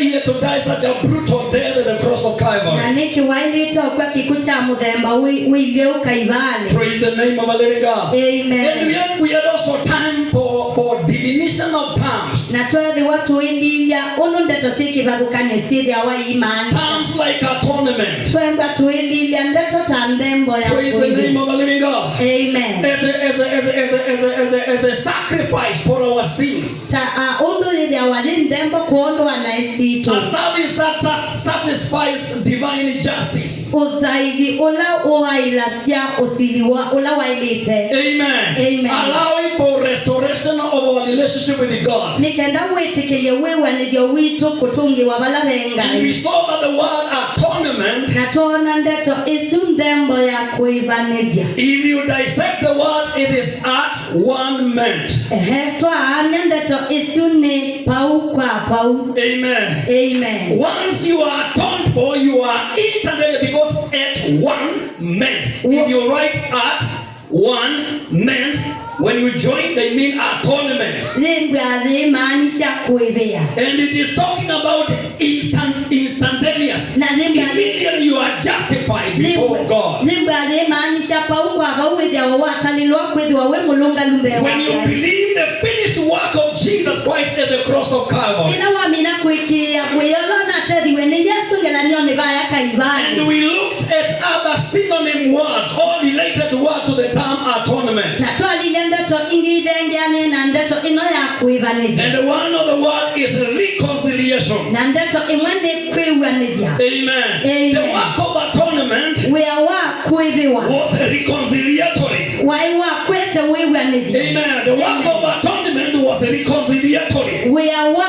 he had to die such a brutal death at the cross of Na Calvary? niki wailite okwa kiku cha muthemba wilie ukaivali. Praise the name of a living God. And Amen. we had also time for definition of terms. Na twethiwa tuililia unu ndeto cikivathukanio ciithiawa imani. Terms like atonement. Twemba tuililia ndeto ta nthembo ya Praise the name of a living God. Amen. As a sacrifice for our sins. Ta undu yithiawa yi nthembo kwondu wa naĩ citu. A service that satisfies divine justice. Uthaithi ula uwailasya usili wa ula wailite. Amen. Amen. Allowing for restoration of our relationship with God. Nikenda witikilie wiwanithio witu kutungiwa vala And we vengai. saw that the word atonement, Na twona ndeto isu nthembo ya kuivanithia. If you dissect the word, it is at one ment. Ehe, twaania ndeto isu ni pau kwa pau. Amen. Amen. Once you are atoned for, you are instantly, because at one ment. If you write at one ment, when you join, they mean atonement. Limbwa limaanisha kuivia. And it is talking about instant, instantaneous. Na limbwa Immediately you are justified before God. Limbwa limaanisha pau kwa pau withiawa watalilwa kwithiwa wi mulunga lumbe wa When you Ngai. Believe the finished work of Jesus Christ at the cross of Calvary. Ila wamina kwikia kwiyolo natethiwe ni Yesu ngelanio ni vaya kaivali. And we looked at other synonym words, all related words to the term atonement. Na twalilia ndeto ingi ithengeanie na ndeto ino ya kuivanithia. And one of the word is reconciliation. Na ndeto imwe ni kwiwanithia. Amen. Amen. The work of atonement Wia wa kuiviwa was reconciliatory. Wai wa kwete wiwanithia. Amen. The work of atonement was reconciliatory. Wia wa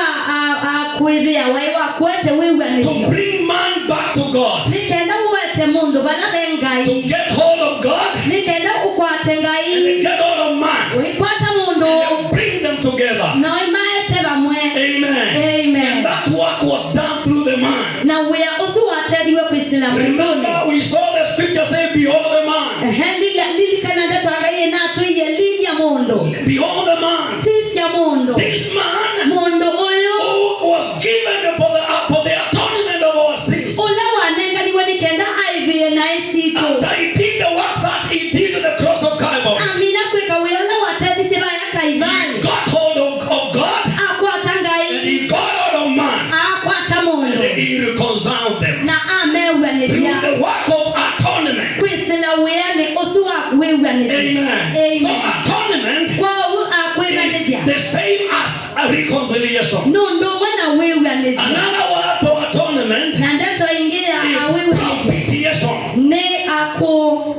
kuivia wai wa kwete To wiwanithio. Bring man back to God. Nikenda uwete mundu vala ve To Ngai. Get hold of God Nikenda ukwate Ngai. And get hold of man. Uikwata mundu. And bring them together. Na imaete vamwe. Amen. Amen. And that work was done through the man. Na wia usu watethiwe kwisila munduni. Remember, we saw the scripture say, "Behold the man." Ehe, lilikana ndeto ya Ngai inatwiye linya mundu. Behold the man. Sisya mundu. This man Mundu uyu who was given for the atonement of our sins. Ula wanenganiwe nikenda aivie naĩ citu. After he did the work that he did at the cross of Calvary, Amina kwika wia ula watethisie vaya kaivali he got hold of God akwata and Ngai he got hold of man akwata mundu and he reconciled them na through amew'anithia the work of atonement. kwisila wiani usu wa wiw'anithia. Amen. Amen. So atonement Kwou is akwithanithia the same as a reconciliation. nundu umwe na wiw'anithia. Another word for atonement Na ndeto ingi ya is awiw'anithia propitiation. ni aku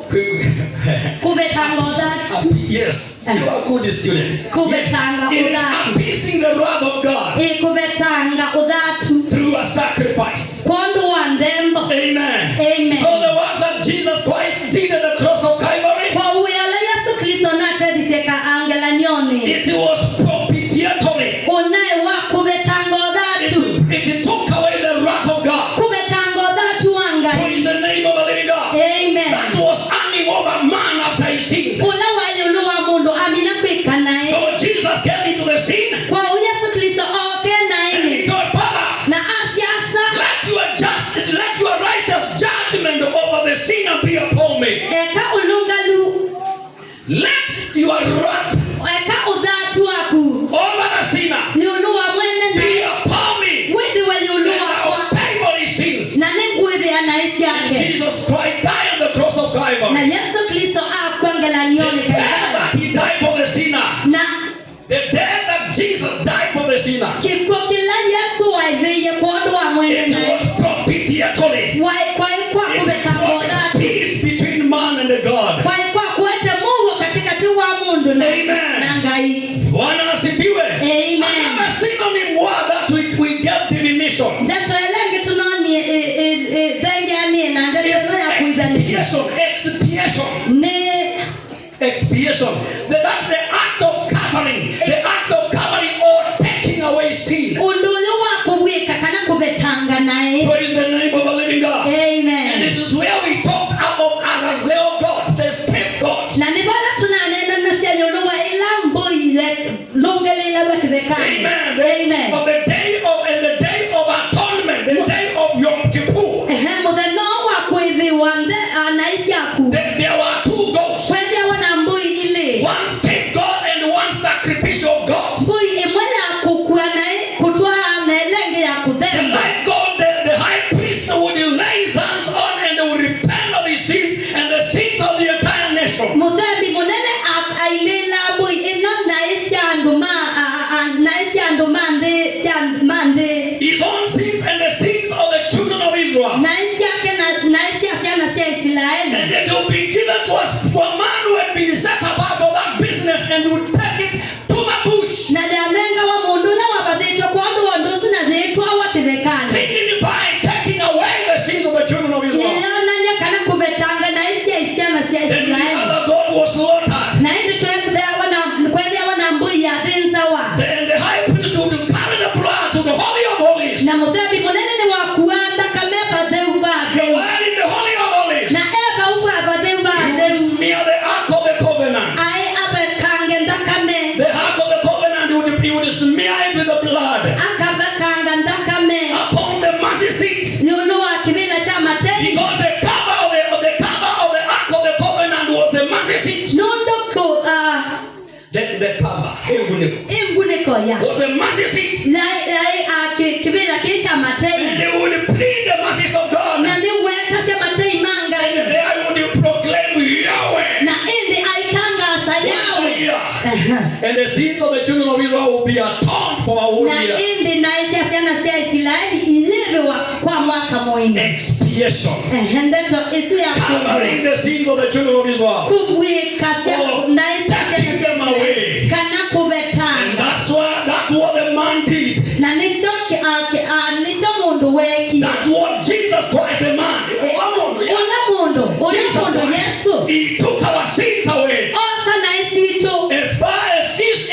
kuvetanga uthatu. Yes, you are a good student. Yes. Kuvetanga It is uthatu. Appeasing the wrath of God Ikuvetanga uthatu through a sacrifice. kwondu wa nthembo. Amen. Amen. So the work that Jesus Christ did at the cross of Calvary, Kwa wia Yesu Kristo natethisie ka angelanioni it was propitiatory. unae wa kuvetanga uthatu. It took away the wrath of God. Kuvetanga uthatu wa Ngai. Praise the name of the living God. Amen. That was hanging over man after he sinned. Ula wa yulu wa mundu amina kwika nae. So Jesus came into the scene Kwa Yesu Kristo oke and naini. He told, "Father, Muthembi munene ni wakua thakame vatheu vatheu. While in the Holy of Holies, Na eva ukwa vatheu he vatheu would smear the Ark of the Covenant. Ai avekange nthakame. The Ark of the Covenant, he would smear it with the blood Akavekanga nthakame upon the mercy seat. Yulu wa kivila cha matei. Because the cover of the Ark of the Covenant was the mercy seat. Nundu ku The cover inguniko ya was the mercy seat. Yai kivila kii cha And matei. they would plead the mercies of God. Na ni wetasia matei And mangai. there he would proclaim Yahweh. Na indi aitangaza Yawe. Year. And the sins of the children of Israel will be atoned for a whole Na year. indi naisia ciana cia Isiraeli iliviwa kwa mwaka muima. Expiation. Ehe, ndeto isu ya Covering the sins of the children of Israel. Kubwika Oh, naisia ciana taking cia them Isiraeli away. kana And kubetanga. that's what the man did. Na nicho nicho mundu wekie. That's what Jesus Christ, the man. Ula mundu ula Jesus mundu Christ. Yesu He took our sins away. Osa na isitu. As far as east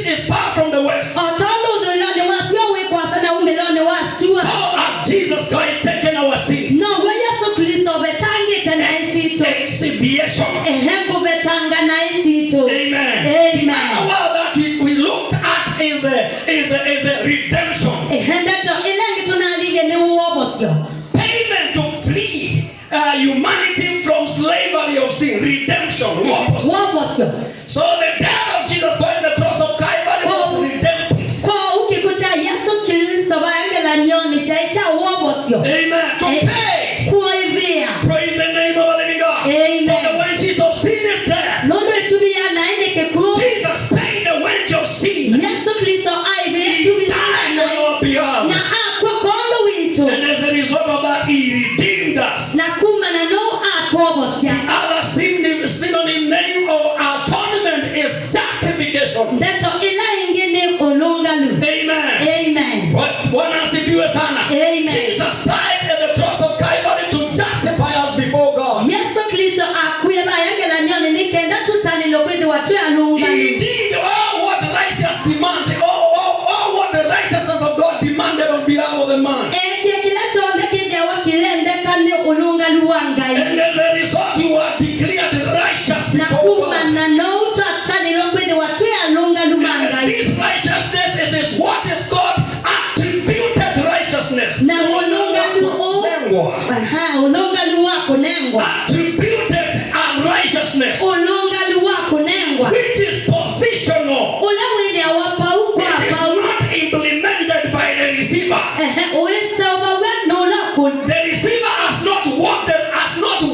is far from the west. O tondu uthuloni wa sua wikwasa na umiloni wa sua. So has Jesus Christ taken our sins. Noguo Yesu Kristo betangite na isitu. Expiation. Ehe, kubetanga na isitu. Amen. Amen. The word that we looked at is a redemption. Ehe, ndeto ila ingi tunalige ni uobosyo. Payment to free humanity from slavery of sin. Redemption. Wobosyo. Wobosyo. So the death of Jesus Christ on the cross of Calvary was Oh. redemptive. Kwa ukikucha Yesu Kristo vaengelanioni chai cha uobosyo. Amen. To Eh. pay. Kuivia. Praise the name of our living God. Amen. For the wages of sin is death. Nundu itubi ya nae ni kikuu. Jesus paid the wage of sin. Yesu Kristo aivia He itubi ya died nae. on our behalf. Na akwa kondo witu. And as a result of that, he redeemed us. Na kuma na no atwobosya. Other synonym name of atonement is justification. Ndeto ila ingi ni ulungalu. Amen. Amen. Bwana asifiwe sana. Amen. Jesus died at the cross of Calvary to justify us before God. Yesu Kristo akuye vaengelanioni nikenda tutalilo kwithi watu He alungalu. did all what righteous demands, all what the righteousness of God demanded on behalf of the man. Ekie kila chonthe kithiawa kilendeka ni ulungalu wa Ngai. And as a result, you are declared righteous Na before kuma God. na no twatalirwo kwithiwa twi alungalu ma And Ngai. this righteousness is what is called attributed righteousness. Na ulungalu u Nengwa. Aha, ulungalu wa kunengwa. Attributed and righteousness, Ulungalu wa kunengwa. which is positional. Ula withiawa pau kwa It is pau. not implemented by the receiver. Ehe, uiseobawe nula kun. The receiver has not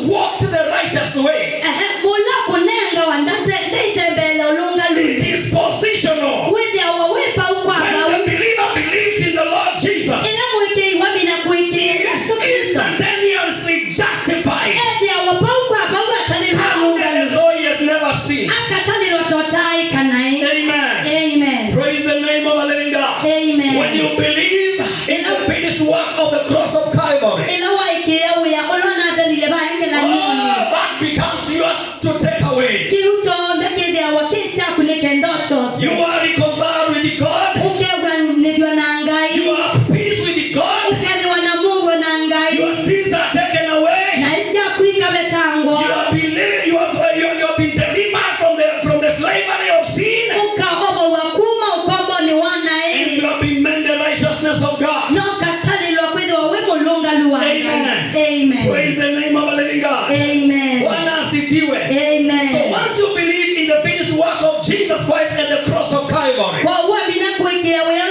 walked the righteous way. Ehe, mula kunenga wa ndate nditembele ulungalu. It is positional. Withiawa wi pau kwa When pau. the believer believes in the Lord Jesus, Ila mwikii wamina he kuikia is Yesu Kristo. instantaneously justified. Ethiawa pau kwa pau atalirwo As ulungalu. though he had never sinned. Akatalirwo totai kanai. Amen. Amen. Praise the name of the living God. Amen. When you believe in the finished work of the cross of Calvary, Ila waikia wia ulona thelile vaengelanioni. all that becomes yours to take away. Kiu chonthe kithiawa ki chaku ni kendo chose. You are reconciled with God. Ukewanithio na Ngai. You are peace with God. Ukethiwa na mugo na Ngai. Your sins are taken away. Na isiaku ikabetangwa. You have been living, you have been delivered from the slavery of sin. Ukahobowa kuma ukomboni wa And nae. you have been made the righteousness of God. No katalilwa kwithiwa wi mulungalu wa Ngai. Amen. Amen. Praise the name of the living God. Amen. Bwana asifiwe. So Amen. once you believe in the finished work of Jesus Christ at the cross of Calvary, Kwa uamina kuikia wia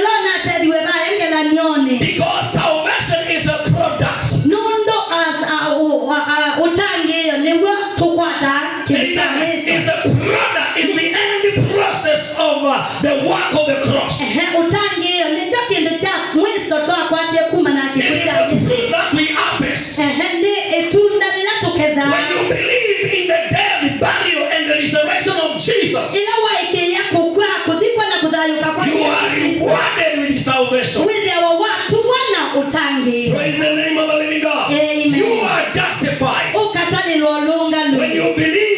tethiwe vaengelanioni. because salvation is a product. Nundu as utangio niguo tukwata Amen. kindu It's a product. It's the end process of the work of the cross. Ehe, utangio nicho kindu cha mwiso twakwatie kuma na It kikuo is cha a fruit that we harvest. Ehe, ni itunda rira tuketha. When you believe in the death, burial, and the resurrection of Jesus, Ila waikia kukua kuthikwa na kuthayuka kwa you Yesu are Kristo rewarded with salvation. withiawa watumwa na utangio. Praise the name of the living God. Amen. You are justified. Ukatalirwo ulungalu. When you believe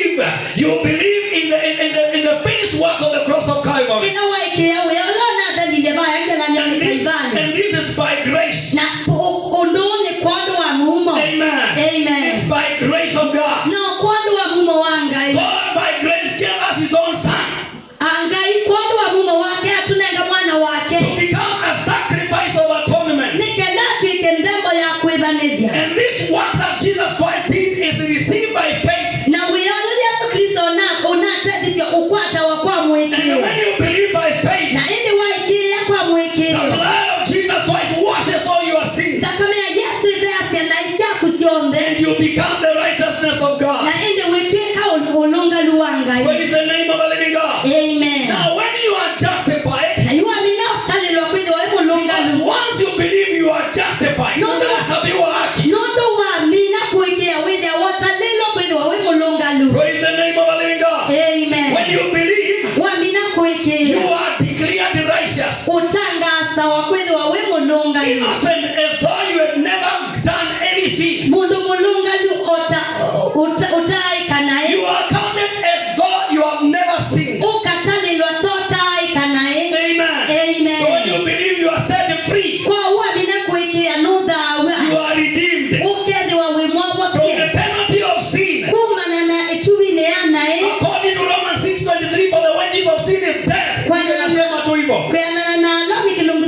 in the finished work of the cross of Calvary. Ila waikia wia ulona thelile vaengelanioni And this, Kalvari. and this is by you become the righteousness of God. Na indi witwika ulungalu wa Ngai. Praise the name of the living God. Amen. Now, when you are justified, Na yuamina utalilwa kwithiwa wi mulungalu. because once you believe you are justified, No, no. unahesabiwa haki. Nundu wamina kuikia withia wotalilwa kwithiwa wi mulungalu. Praise the name of the living God. Amen. When you believe, Wamina kuikia you are declared righteous, utangasawa kwithiwa wi mulungalu. Innocent as though you had never done any sin. Mundu mulungalu ota utaika naye. You are counted as though you have never sinned. Ukatalilwa totaika naye. Amen. Amen. So when you believe, you are set free. Kwa wamina kuikia nuthawa. You are redeemed Ukethiwa wi from mwobosie the penalty of sin. kumana na itubi ya naye. According to Romans 6:23, for the wages of sin is death. Inasema tu hivyo. Kwianana na Alomi kilungu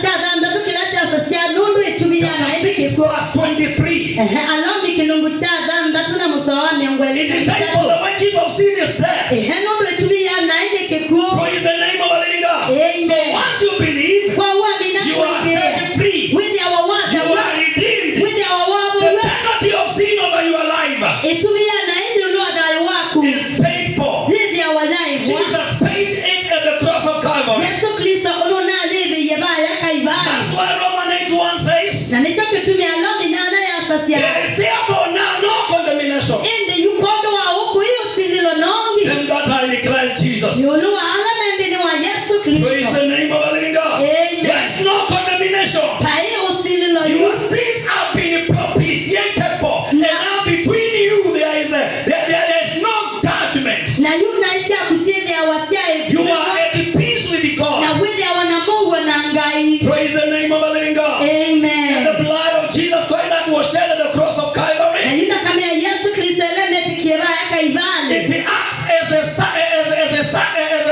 cha thanthatu kila kyasasya nundu itubi ya Chapter naye 6 gikuo. verse 23. Ehe, Alomi kilungu cha thanthatu na musoa wa miongo It ĩlĩ na is said, for ĩtatũ. the wages of sin is death. Ehe, nundu itubi ya naye ni gikuo. Praise the name of the living God. Amen. Once you believe, Kwa wamina you are kuikia set free. withia wa You wathawa are redeemed. withia wa The wobow'a penalty of sin over your life itubi ya naye thiulu wa thayu waku is paid for. yithia wa thaibwa. Jesus paid it at the cross of Calvary. Yesu Kristo ununathithiie vaya kaivai. That's why Romans 8:1 says, Na nicho gitumi Alomi nana yasasya there is therefore now no condemnation. indi yukondo wa uku iusililo nongi Them that are in Christ Jesus. yulu wa ala menthini wa Yesu Praise Kristo. the name of the living God. Amen. There is no condemnation. Pai usililo Your yu sins have been propitiated for. And now between you there is no judgment. na yu naisi akusyithia wasyai You are at peace with na God. withia wana muguo na Ngai. Praise the name of the living God. And Amen. the blood of Jesus Christ that was shed at the cross of Na Calvary, yu thakame ya Yesu Kristo ila netikie vaya kaivali it acts as a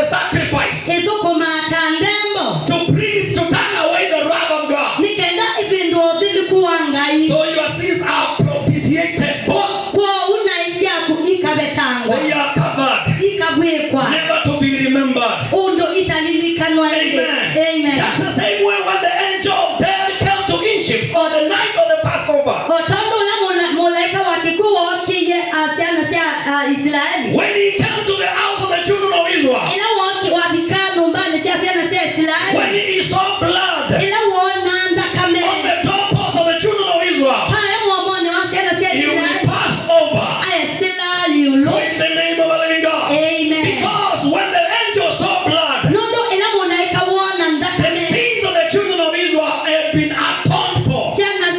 sacrifice ithukumaa ta ndembo to turn away the wrath of God. nikenda ipindwa uthiliku wa Ngai. So your sins are propitiated for. Kwoou naĩ ciaku ikabetangwa They are covered, ikabwikwa never to be remembered. undu italilikanwa ĩngĩ. Amen. Amen. That's the same way when the angel of death came to Egypt on the night of the Passover. O tondu ũrĩa mũlaika wa gĩkuũ wokirie ciana cia Israeli When he came to the house of the children of Israel, ĩla wabika nyumbani cia ciana cia Israeli when he saw blood ĩla wona nthakame on the doorposts of the children of Israel, paya muomoni wa ciana cia he will Israeli pass over. aesila yiulu. Praise the name of the living God. Amen. Because when the angel saw blood, Nundu ĩla mũlaika wona the nthakame sins of the children of Israel had been atoned for. ciana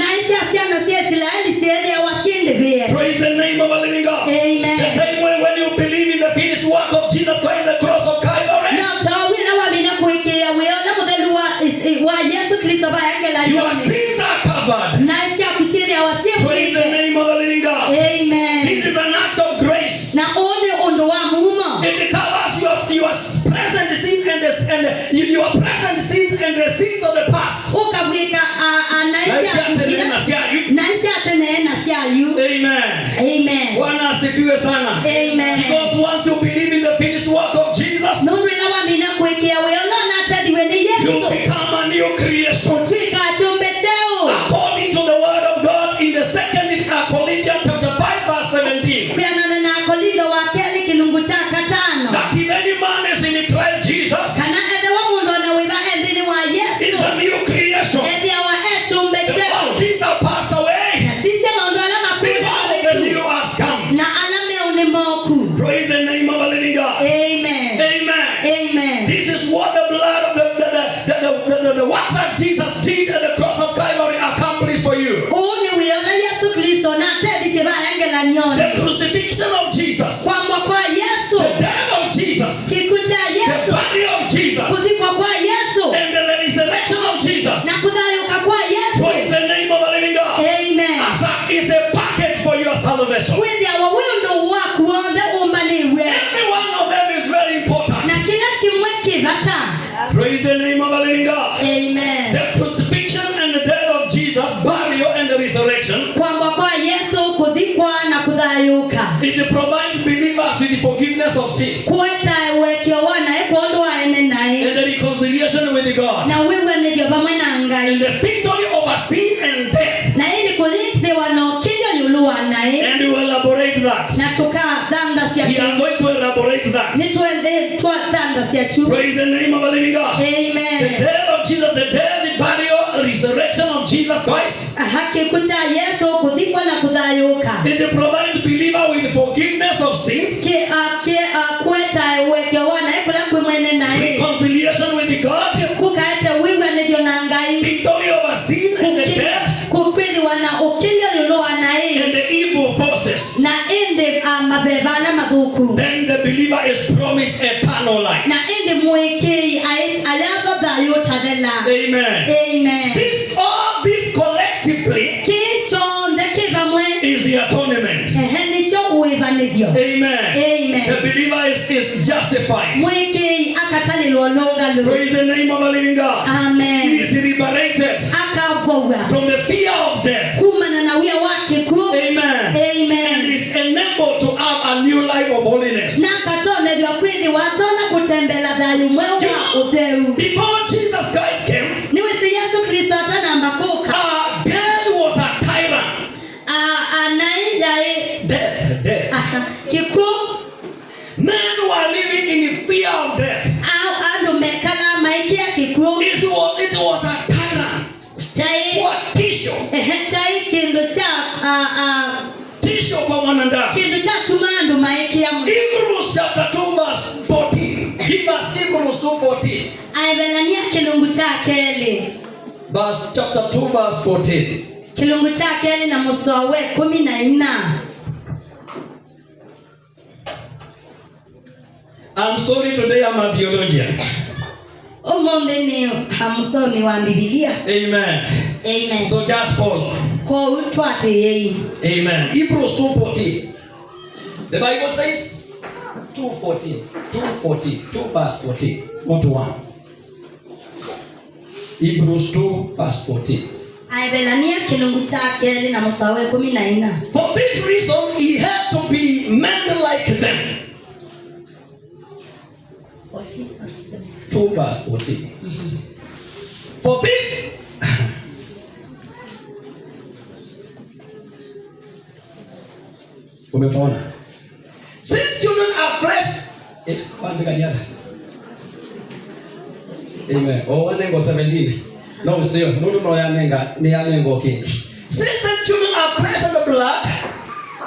naĩ cia ciana cia Israeli ciethiawa ciĩndĩbĩe. Praise the name of the living God. The Amen. same way when you believe in the finished work of Jesus Christ, the cross of Calvary, No tawila wamina kuikia wiona muthelu wa Yesu Kristo your vayangelanioni sins are covered. naĩ ciaku ciethiawa Praise the ciĩbwĩke. name of the living God. Amen. This is an act of grace. Na ũũ nĩ ũndũ wa mumo. It covers your present sin and your present sins and the sins of the past. Ũkabwĩka naĩ ciaku naĩ cia tene na cia yu. Amen. Amen. Bwana asifiwe sana. Amen. Because once you believe in the finished work of Jesus, Nundu ĩla wamina kuikia wiona natethiwe nĩ you Yesu become a new creation. ũtuĩka chumbe cheu According to the word of God in the second Corinthians chapter 5 verse 17. kwianana na Korintho wa keli kilungu cha katano That if any man is in Christ Jesus, kana ethewa mundu ona wiva ethini wa is Yesu a new creation. ethiawa e chumbe The cheu old things are passed away. na sisi maundu ala makuu Behold, the new has come. na ala meu nĩ moku. Praise the name of the living God. Amen. Amen. Amen. This is what the blood of the work that Jesus did at the cross of Calvary accomplished for you. Ũũ nĩ wĩona Yesu Kristo na atethirie vayangelanioni The crucifixion of Jesus, kwambwa kwa Yesu the death of Jesus, kĩkuũ cha the Yesu burial of Jesus, kuthikwa kwa Yesu and the resurrection of Jesus. na kuthayũka kwa Yesu. Praise the name of the living God. Amen. As a package for your salvation. Withiawa wĩ ũndũ waku wothe ũmbanĩiwe Every one of them is very important. na kila kimwe kĩ bata. Praise the name of the living God. Amen. The crucifixion and the death of Jesus, burial and the resurrection, Kwambwa kwa Yesu kuthikwa na kuthayũka it provides believers with the forgiveness of sins kueta wekio wa naĩ kwondũ wa ene naĩ and the reconciliation with God na wĩguanĩrio vamwe na Ngai and the victory over sin and death. na ĩndĩ kũthithiwa na ũkĩlio that. Nitwende twathandacia chu. Praise the name of the living God. The Amen. death of Jesus, the death, the burial, resurrection of Jesus Christ. Hakiku cha Yesu kuthikwa na kuthayuka. It provides believer with forgiveness of sins, Ki a ki a kweta wekyo wana ekula kwi mwene nae. Reconciliation with God, Kukaete wigwanithio na Ngai. Victory over sin and the death, Kukwithiwa na ukilio yulu wa nae. And the evil forces. Na indi mabeba na mathuku. Then the believer is promised eternal life. Na indi mwikii ayatho thayu tathela. Amen. Amen. This all this collectively Kichonthe ki vamwe. Is the atonement. Ehe nicho uivanithio. Amen. Amen. The believer is justified. Mwikii akatalilwo lungalu. Praise the name of the living God. He Amen. is liberated Akavow'a from the fear of death. kumana na wia wa kikuo. Amen. And Amen. is enabled to have a new life of holiness. Na akatonethio kwithiwa atona kutembela thayu mweu wa utheu. Before Jesus Christ came, Niwisi Yesu Kristo atanamba kuka. Death was a tyrant. Anai yai Death, death. Aha, kikuo. Men were living in the fear of death. Au andu mekala maikia kikuo. It was a tyrant. Chai What tisho? Ehe, chai kindu cha Tisho kwa mwanadamu. Kindu cha tuma andu maikia. Hebrews chapter 2 verse 14. Give us Hebrews 2:14. Aevelania kilungu cha keli. Verse chapter 2 verse 14. Kilungu cha keli na musoa we 14. I'm sorry, today I'm a theologian. Umuthi ni hamusomi wa Bibilia. Amen. Amen. So just follow. Kou twatiyei. Amen. Hebrews 2:14. The Bible says 2:14, 2:14, 2 verse 14, not 1. Hebrews 2 verse 14. Aevelania kilungu cha keli na musoa we 14. For this reason he had to be made like them. 14 or 17. 2 verse 14. For this Umepona. Since children are flesh, waandika niada. Amen. Oh, wanengo 17. No, sio. Nundu no yanenga ni yanengo kindu. Since the children are flesh and blood,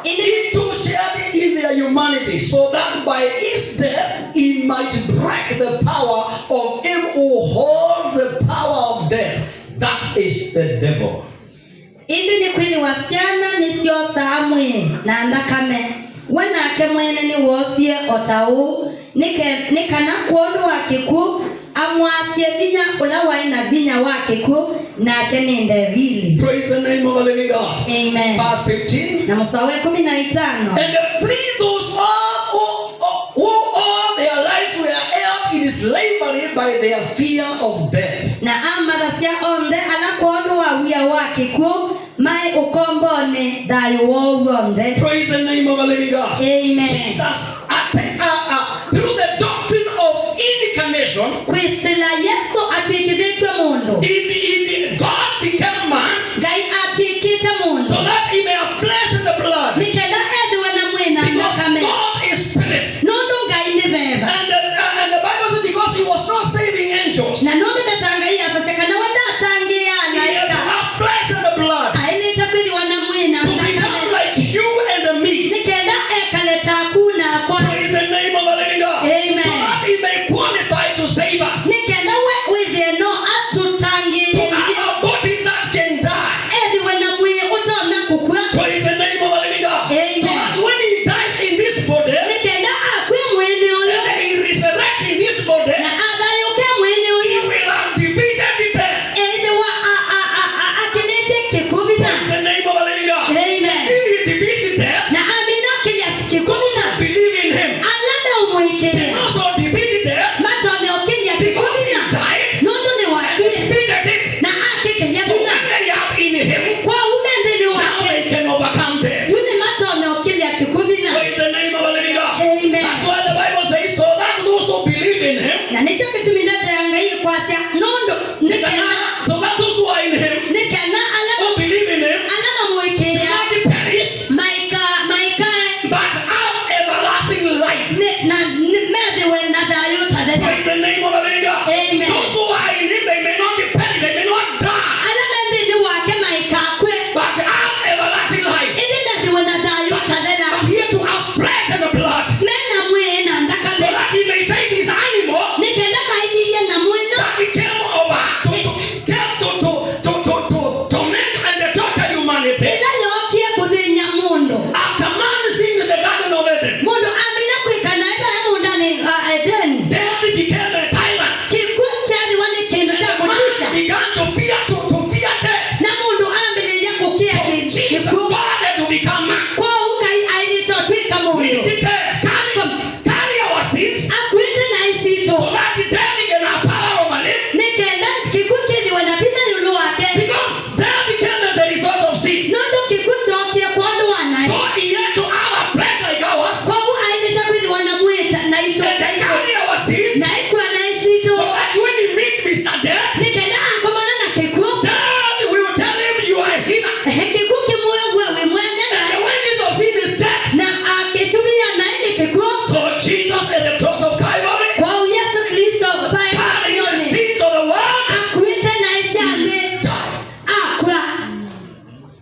he too shared in their humanity, so that by his death he might break the power of him who holds the power of death. That is the devil. Indi ni kwithiwa syana nisyosaa mwii na nthakame we nake mwene ni woosie ota uu ni kana kwondu wa kikuo amwasie vinya ula wai na vinya wa kikuo nake ni ndevili. Praise the name of the living God. Amen. Verse 15. Na musoa we 15. And free those all who all their lives were held in slavery by their fear of death. Na amathacia onthe ala kwondu wa wia wa kikuo mai ukombone thayu wou wonthe. Praise the name of the living God. Amen. Jesus, through the doctrine of incarnation, Kwisila Yesu atwikithitwe mundu. If God became man Ngai atwikite mundu so that he may have flesh and the blood. Nikenda ethiwe na mwii na Because nthakame. God is spirit. Nundu Ngai ni veva. And the Bible says because he was not saving angels, Na nundu ndatangai asase kana we ndatangia he had to alaika have flesh and the blood ailite kwithiwa na mwii na to become nthakame like you and me. nikenda ekale taku nakwa. Praise the name of the living God. Amen. So that he may qualify to save us. Nikenda we withie no To atutangie.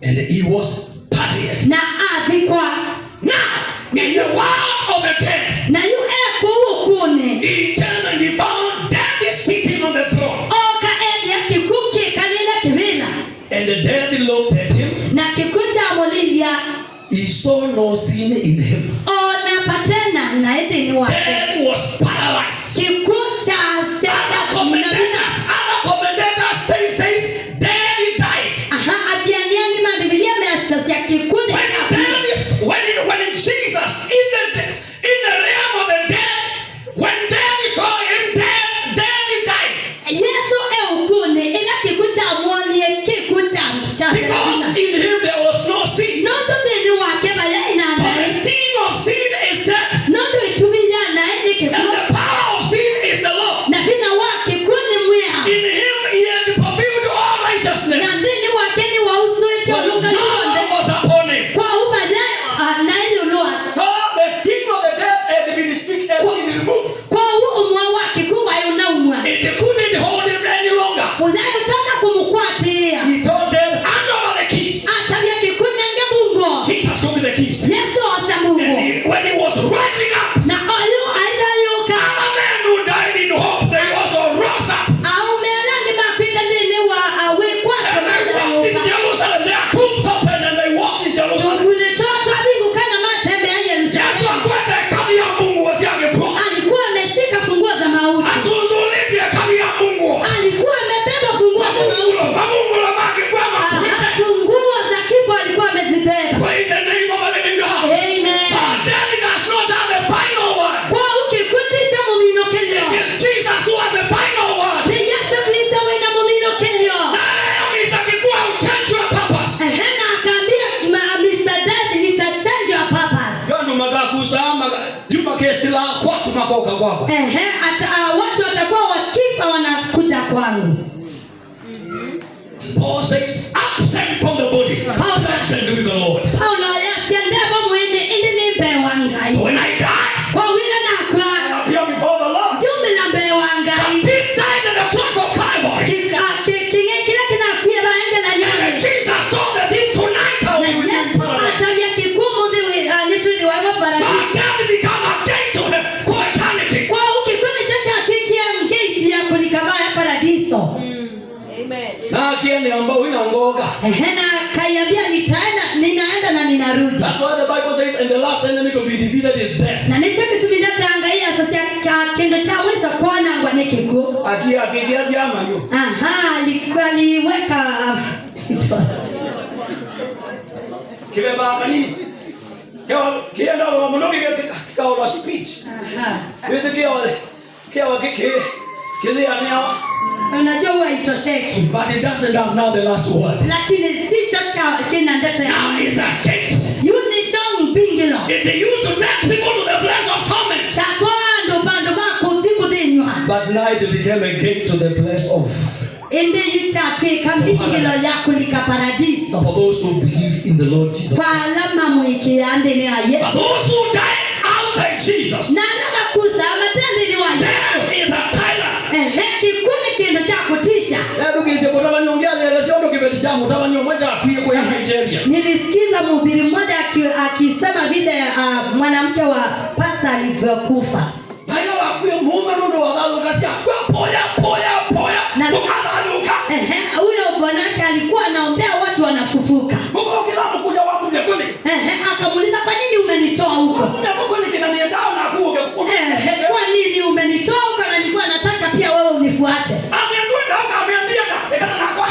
And he was buried. Na athikwa. Now, in the world of the dead, Na yu ekũu ũkuũnĩ, he came and he found death is sitting on the throne. Oka ethia kĩkuũ kĩkalĩle kĩvĩla. And the dead looked at him. Na kĩkuũ kyamũlilia. He saw no sin in him. Ona patena naĩ thĩinĩ wake. Death was paralyzed. Kĩkuũ kya Other kya commentators says death died. Aha, athiani angĩ ma Bibilia mecacia kĩkuũ nĩ When kyakuire. death is when it, when Jesus in the realm of the dead, when death saw him dead, death died. Yesu e ũkuũnĩ ĩla kĩkuũ kyamwonie kĩkuũ kya kya Because in him there was no sin. Nondũ thĩinĩ wake vayaĩ na For naĩ. the sting of sin is death. Nondũ itumi ya naĩ nĩ And kĩkuũ. the power of sin is the law. Na vinya wa kĩkuũ nĩ mwĩao. In him he had fulfilled all righteousness. Na thĩinĩ wake nĩ wausuĩte So ũrũngaru no wothe. law was upon him. Kwa uvayaĩ naĩ ĩũlũ wake. So the sting of the death had been stricken and been removed. Kwoou ũmwe wa kĩkuũ waĩ ũnaumwa. It couldn't hold him any longer. Ũthaĩ ũtonya kũmũkwatĩĩa. He told them, "Hand over the keys." Atavya kĩkuũ nenge bungo. Jesus took the keys. Yesu osa bungo. And when he was rising up, Na oyu aithayũka, other men who died in hope, they also rose up. Aume arĩa angĩ makuĩte thĩinĩ wa wĩkwatio And they walked in mathayũka. Jerusalem. Their tombs opened and they walked in Jerusalem. Tũgunyũ twao twahingũka na matembea Yesu Yerusalemu. akwete kabi ya Mungu wasiangekuwa. Alikuwa ameshika funguo za mauti. Azunzulitie kabi ya Mungu. Alikuwa amebeba funguo za mauti. Mamungulo, mamungulo mangekuwa Aha, makuite. funguo za kifo alikuwa amezibeba. Praise the name of the living God. Amen. So death does not have the final word. Kwa ukikuti cha muminukilio. It is Jesus who has the final word. Ni Yesu Kristo wina muminukilio. Naye Mr. Kikua will change your purpose. Ehe, na akaambia Mr. Death, nitachange your purpose. Yondo magakusa juma kesi la kwaku makoka kwako. Ehe, watu watakuwa wakifa wanakuja kwangu. Paul says, absent from the body, present with the Lord. Paulo yasiendebo mwini indi ni mbewa Ngai. So when I die, Kwa wila nakwa I appear before the Lord. jumila mbewa The Ngai. thief died at the cross of Calvary. King'ei kila kinakuia baengela And nyoni. Jesus told the thief, "Tonight I Na will be with you in Yesu paradise." atavya kikumu nitwithi waemo So paradiso. death become a gate to him for eternity. Kwa ukikundi cho chatwikia ngate ya kulikabaya paradiso. Amen. Na akieni ambao inangoga. Ehe, na kaiambia nitaenda, ninaenda na ninarudi. That's why the Bible says, and the last enemy to be defeated is death. Na nicho kitumi ndatangaia sasa kindu cha mwiso kwanangwa ni kikuo. Akia akikia siama yo. Aha, aliweka Kibeba kanini? Kiwa kienda wa munoki kikawa speed. Aha. Nizi kiwa kiwa kiki kithia neo. Unajua huwa haitosheki. But it doesn't have now the last word. Lakini sicho cha kina ndoto ya. Now is a gate. Yu nicho mbingilo. It used to take people to the place of torment. Chatwa ndo bandu ba kuthi kuthinywa. But now it became a gate to the place of Indi yu chatwika mbingilo ya kulika paradiso. for those who believe in the Lord Jesus. Kwa alama mwikia ndini ya But Yesu. those who die outside Jesus, Na alama kusa matendini wa Yesu. there is a tyrant. Ehe, kikuni kindu cha kutisha. Ethukise mutavanyongia ciondo kiveti cha mutavanyo mmoja akwie kwa Nigeria. Nilisikiza mhubiri mmoja akisema vile mwanamke wa pasta alivyokufa. Nayo akwie mume nundu wathathuka cia kwa poya poya poya tukathanuka. Ehe, huyo bwanake alikuwa anaombea watu wanafufuka. Mukokira mukuja wa munye kuni. Ehe, akamuuliza kwa nini umenitoa huko? Munye mukuni kinaniendao na kuoge kukuni. Ehe, kwa nini umenitoa huko na nilikuwa nataka pia wewe unifuate? Amiendwenda akamwambia na ikana na kwa.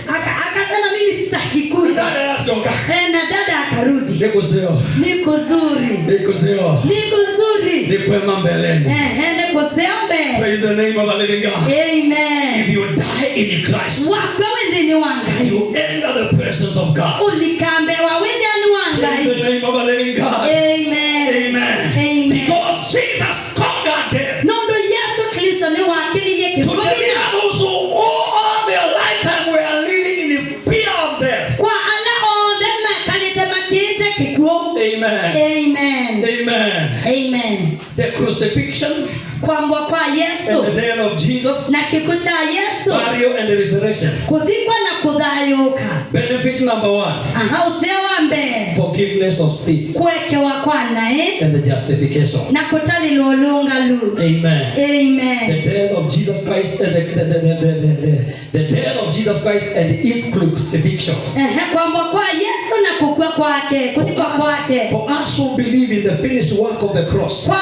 Akasema mimi sitaki kuja. Dada yacoka. Eh, na dada akarudi. Ni kuseo. Ni kuzuri. Ni kuseo. Ni kuzuri. Ni kwema mbeleni. Ehe, ni kusembe. Praise the name of the living God. Amen. If you die in Christ, Wakwe wendini wa Ngai. you enter the presence of God. Ulikambewa wendani wa Praise Ngai. the name of the living God. Amen. Amen. Amen. Because Jesus conquered death. Nondo Yesu Kristo ni wakililie To kifo. deliver those who all their lifetime were living in the fear of death. Kwa ala othe makalite makiite kikuo. Amen. Amen. Amen. Amen. The crucifixion Kwambwa kwa and Yesu the death of Jesus, na kifo cha Yesu, burial and the resurrection kuthikwa na kuthayuka. Benefit number one, Aha, useo wa mbee forgiveness of sins kwekewa kwa naĩ and the justification. na kutalilwo ulungalu. Amen. Amen. The death of Jesus Christ and the death of Jesus Christ and his crucifixion. Ehe, kwamba kwa Yesu na kukua kwake, kuthikwa kwake. For us who believe in the finished work of the cross. Kwa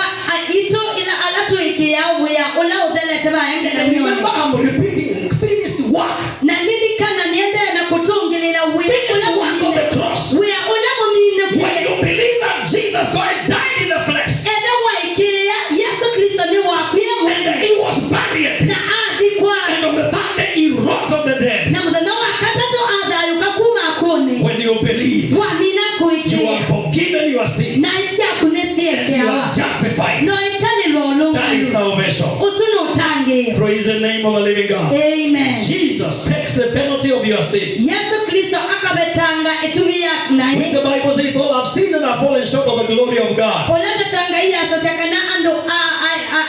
itu ila alatuikia wia ula uthelete vaengela And nyoni. remember, I'm repeating, finished work. Na lilikana niende na kutungilila wia Finished ula work of munine. the cross. Wia ula munine When kuye. you believe that Jesus Christ died in the flesh Ethe waikia Yesu Kristo ni wakwire and mwili that he was buried, na athikwa and on the third day he rose from the dead. na muthenya wa katatu athayuka kuma kuni. When you believe, Wamina you kuikia are forgiven your sins na isiaku and you nisiekeawa are justified. no italilwo That is ulungalu salvation. usu nutangiyo. Praise the name of the living God. Amen. Jesus takes the penalty of your sins. Yesu Kristo akabetanga itumia naye. The Bible says, all have sinned and have fallen short of the glory of God. Unatatanga iya kana andu a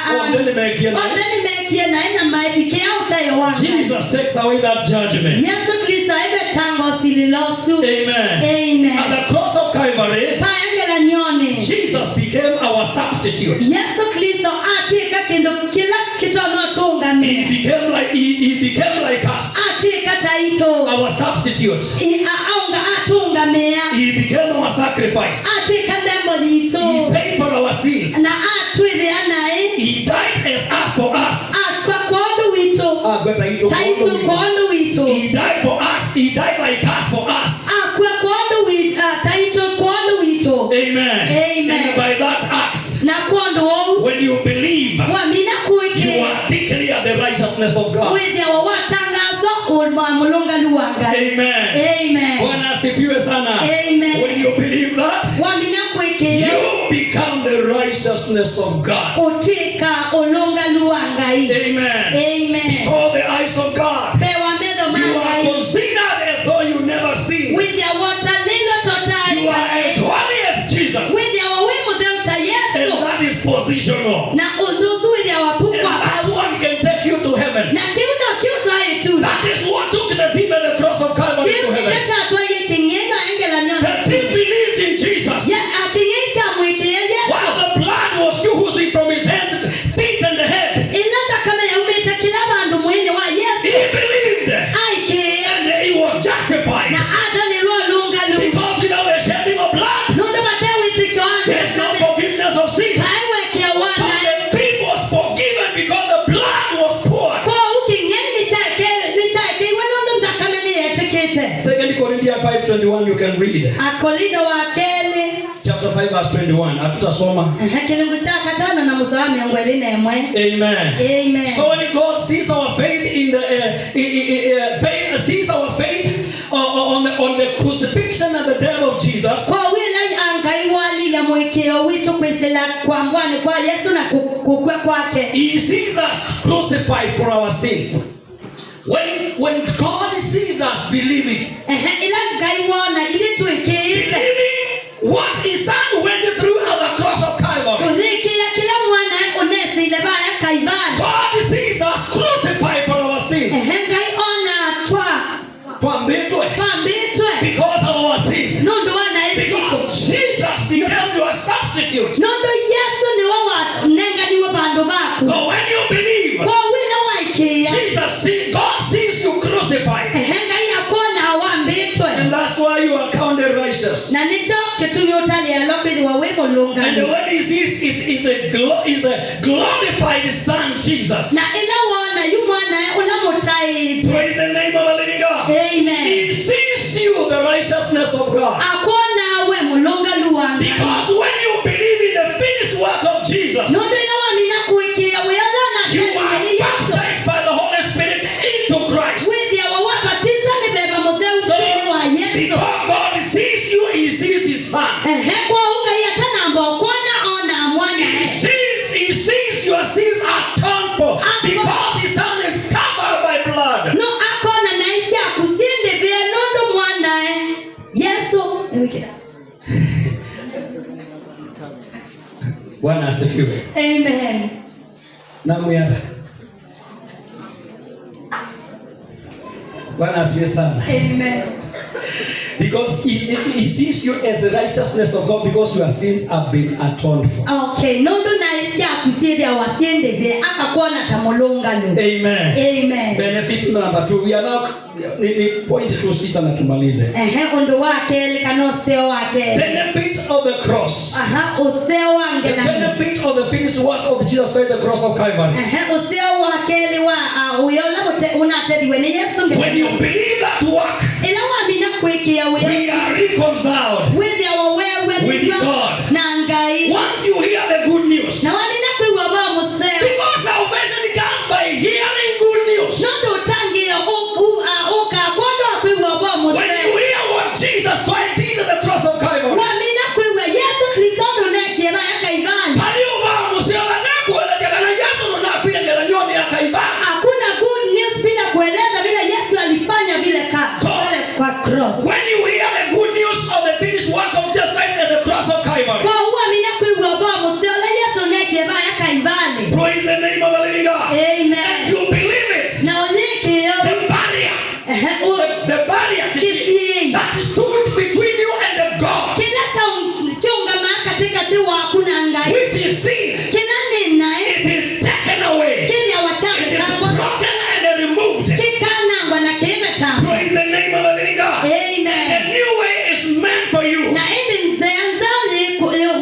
Oh, then make you- othe nimekie naye na maibikia utayo wa Ngai. Jesus takes away that judgment. Yesu Kristo aibetanga usililosu. Amen. Amen. At the cross of Calvary, Paengela nyoni. Jesus became our substitute. Yesu Kristo atwika kindu kila kitono He tungamia. became like he became like us, Atwika taito. our substitute. Aunga atungamia. He became our sacrifice. Atwika ndembo yitu. He paid for our sins. Na atwithia naye. He died as us for us. Atwa kwondu witu. Ah, better Taito kwondu witu. He died for us. He died like us for us. Akwa kwondu witu. Taito kwondu witu. Amen. Amen. And by that act, Na kwondu ou. when you believe, Wamina you kuikia. are declared the righteousness of God. Withiawa watangaswa mulungalu wa Ngai. Amen. Amen. Bwana asifiwe sana. Amen. When you believe that, Wamina kuikia. you become the righteousness of God. Utwika ulungalu wa Ngai. Amen. Amen. Before the eyes of God, Pewa metho ma you are Ngai. considered as though you never sinned. Withiawa talilo totai. You are as holy as Jesus. Withiawa wi mutheu ta And Yesu. that is positional. Na undusu withiawa And pukwa that one can take you to heaven. na kiu no kiu twaitu. That is what took the thief at the cross of Calvary Kiu to heaven. nicho king'eno engela The nyona. thief believed in Jesus. Ya aking'ei chamwikie Yesu. While the blood was still oozing from his hands, feet, and the head, Ila thakame yaumite kila vandu mwini wa he Yesu. believed Aikie and he was justified. na atalilwo lungalu. Because without a shedding of blood, Nundu mate witiko there's no wa forgiveness of sin. Paiwekia So wana. the thief was forgiven because the blood was poured. Kwa uking'ei nichekeiwe nundu thakame niyetikite. Second Corinthians 5:21, you can read. Akolitho wa keli Chapter 5, verse 21. Hatutasoma. kilungu cha katano na musoa miongo ĩlĩ na ĩmwe. Amen. Amen. So when God sees our faith in the faith, sees our faith on the crucifixion and the death of Jesus, Kwa wila Ngai walila mwikio witu kwisila kwa mbwani kwa Yesu na kukua kwake. He sees us crucified for our sins. When God sees us believing, Ehe, ila Ngai wona ili tuikiite. believing what His Son went through at the cross of Calvary, Tuthikia kila mwana unesile baya kaibali. God sees us crucified for our sins. Ehe, Ngai ona twa Twambitwe. twambitwe Because of our sins. nundu wa naisiko. Because Jesus became your substitute. Nundu Yesu niwe wanenganiwe bandu baku. So when you believe, Kwa wila waikia. Jesus see, God sees you crucified. Ehe, Ngai akuona wambitwe. And that's why you are counted righteous. Na nicho kitumi utalialwa kwithiwa wi And mulungalu. when he sees is a glorified Son, Jesus. Na ila wona yu mwana ula mutai. Praise the name of the living God. Amen. He sees you the righteousness of God. Akuona we mulungalu wa Ngai. Because when you believe in the finished work of Jesus, Nundu ila wamina kuikia wiolona you are ni Yesu. baptized by the Holy Spirit into Christ. Withiawa wabatizwa ni beba mutheu So, thini wa Yesu. before God sees you, he sees his Son. Ehe, kwa Ngai atanamba okuona ona mwana. He sees your sins atoned for because his Son is covered by blood. No akona naisi akusindibie nundu mwanae. Yesu niwikira. Bwana asifiwe. Amen. Namuyata. Bwana asifiwe sana. Amen. Because he sees you as the righteousness of God because your sins have been atoned for. Okay, nundu naĩ syaku syĩthĩawa syĩndĩvye akakwona ta mũlũngalu. Amen. Amen. Benefit number two. We are now ni point tu sita na tumalize. Ehe, undu wa keli kana useo wa keli. Benefit of the cross. Aha, useo wa The ngelani. benefit of the finished work of Jesus Christ, the cross of Calvary. Ehe, useo wa keli wa uyola unatethiwe ni Yesu When ngelani. you believe that work, Ila wamina kwikia we uyo are reconciled. withiawa wewe With God. na Ngai. Once you hear the good news, Na wamina kwigua ba museo. because salvation comes by hearing good news. Nundu utangio ukakwondwa kwigua ba When you museo. hear what Jesus Christ did at the cross of Calvary, Wamina kwigua Yesu Kristo ndunekie baya kaivali. Hakuna good news bila kueleza vile Yesu alifanya vile pale kwa cross. When you hear the good news of the finished work of Jesus Christ at the cross of Calvary, Kwa huwa mina kwigua ba museo la Yesu nekie baya kaivali. praise the name of the living God. Amen. And you believe it. Na unyikio The barrier, ehe the barrier Kisiei. that stood between you and the God, kila cha chungama katikati waku na Ngai. which is sin, Kila nina it is taken away. kiria It wachame is tangwa broken and removed. kikanangwa na kimetangwa. Praise the name of the living God. Amen. A new way is meant for you. Na indi nzea nzao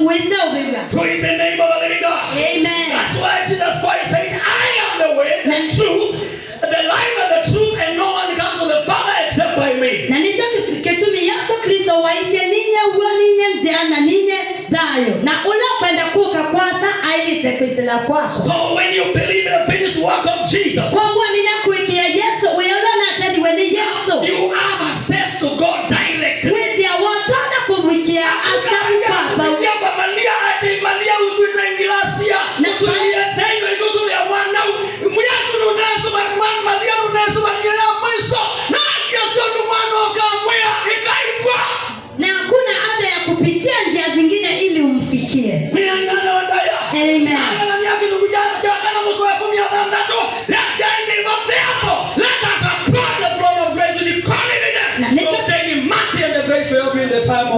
wise ubiwa. Praise the name of the living God. Amen. That's why Jesus Christ said, I am the way, the truth, the life and the truth, and no one comes to the Father except by me. Na nicho kitumi Yesu Kristo waisye ninye uo ninye nzea na ninye thayo na ula kwenda kuka kwasa ailite kwisila kwako. So when you believe in the finished work of Jesus, Kwa huwa mina kuikia Yesu uyola na tethiwe ni Yesu you have access to God directly. withia wotona kumwikia asa kwapa na hakuna haja ya kupitia njia zingine ili umfikie. Amen.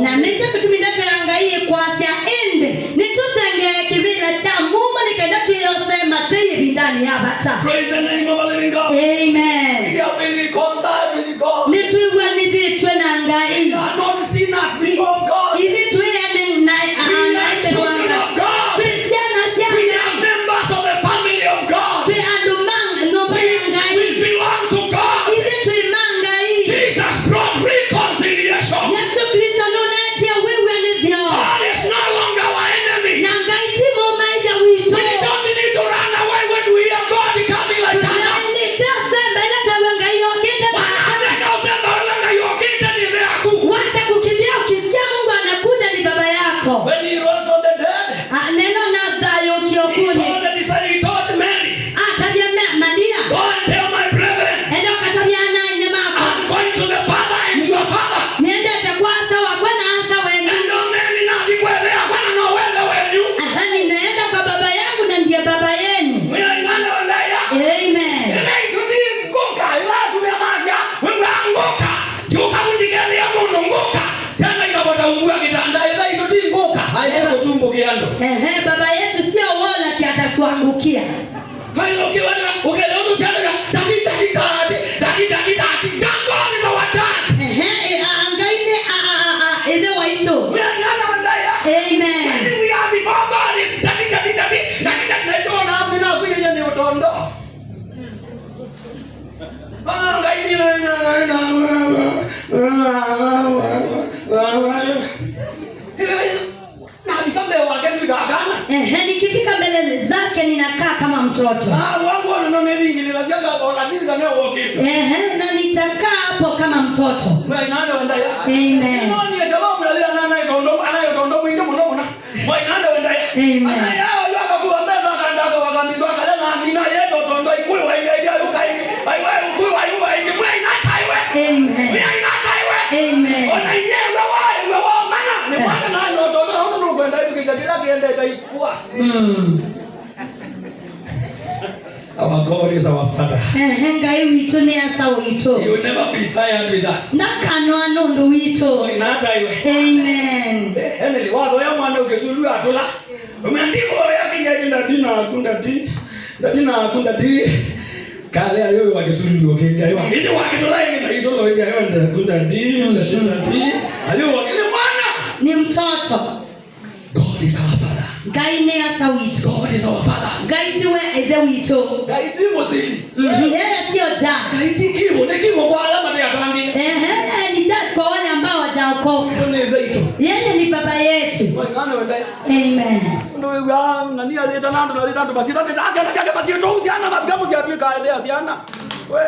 Na nicho kitumi ndeto ya Ngai kwasya indi nituthengee kivila cha mumo nikenda twiyosema tiyi bindani ya bata. Praise the name of the living God. Amen. We have been reconciled with God. Nitwigwanithitwe na Ngai. We are not sinners before God. Ithi twiyene na We are children of God. Twi ciana cia We are Ngai. members of the family of God. Twi andu ma nyumba ya Ngai. We belong to God. Ithi twi ma Ngai. Jesus brought reconciliation. Yesu Kristo nunetie wigwanithio. God is no longer our enemy. Na Ngai ti mumaitha witũ. We don't need to run away when we hear God coming like that. Tunailita sembe ila twewe Ngai yokite Wacha kukimbia ukisikia Mungu anakuja ni baba yako. When he rose from the dead, Neno na thayo he kiokuni. told the disciples, he told Mary, Atabia Maria. go and tell my brethren, Enda ukatabia na inya mako. I'm going to the Father and your Father. Niendete kwa asa wakwa na asa wenyu. And no man in Aha, ninaenda kwa baba yangu na ndiye baba yenu. Amen. Ehe, baba yetu sio wala ati atatuangukia. Ehe, Ngai ni ithe waitu. Amen. Ehe, nikifika mbele zake ninakaa kama mtoto. Ehe, na nitakaa hapo kama mtoto. Amen. Amen. Amen. Amen. Our God is our Father. Ehe, Ngai witũ nĩ asa witũ. He will never be tired with us. Na kanwa nũndũ witũ. Inataiwe. Amen. Eneli watho ya mwana ukisulu atula. Umeandikwa yake ngai ndadi na kunda di. Ndadi na kunda di. Kale ayo wakisulu okenga ayo. Hindi wakitula ingi na itolo ingi ayo nda kunda di ndadi ndadi. Ayo wakile mwana. Ni mtoto. God is our Father. Ngai nĩ asa witũ. God is our Father. Ngai tiwe ithe witũ. Ngai ti musili. Yeye sio judge. Ngai ti kibo ni kibo kwa alama ya tangi. Ehe, yeye ni judge kwa wale ambao hawajaokoka. Ni ithe itu. Yeye ni baba yetu. Ngana wenda. Amen. Ndo wa nani aleta nando na aleta ndo basi ndo tata siana basi ndo siana mabgamu si atwika alea siana. We.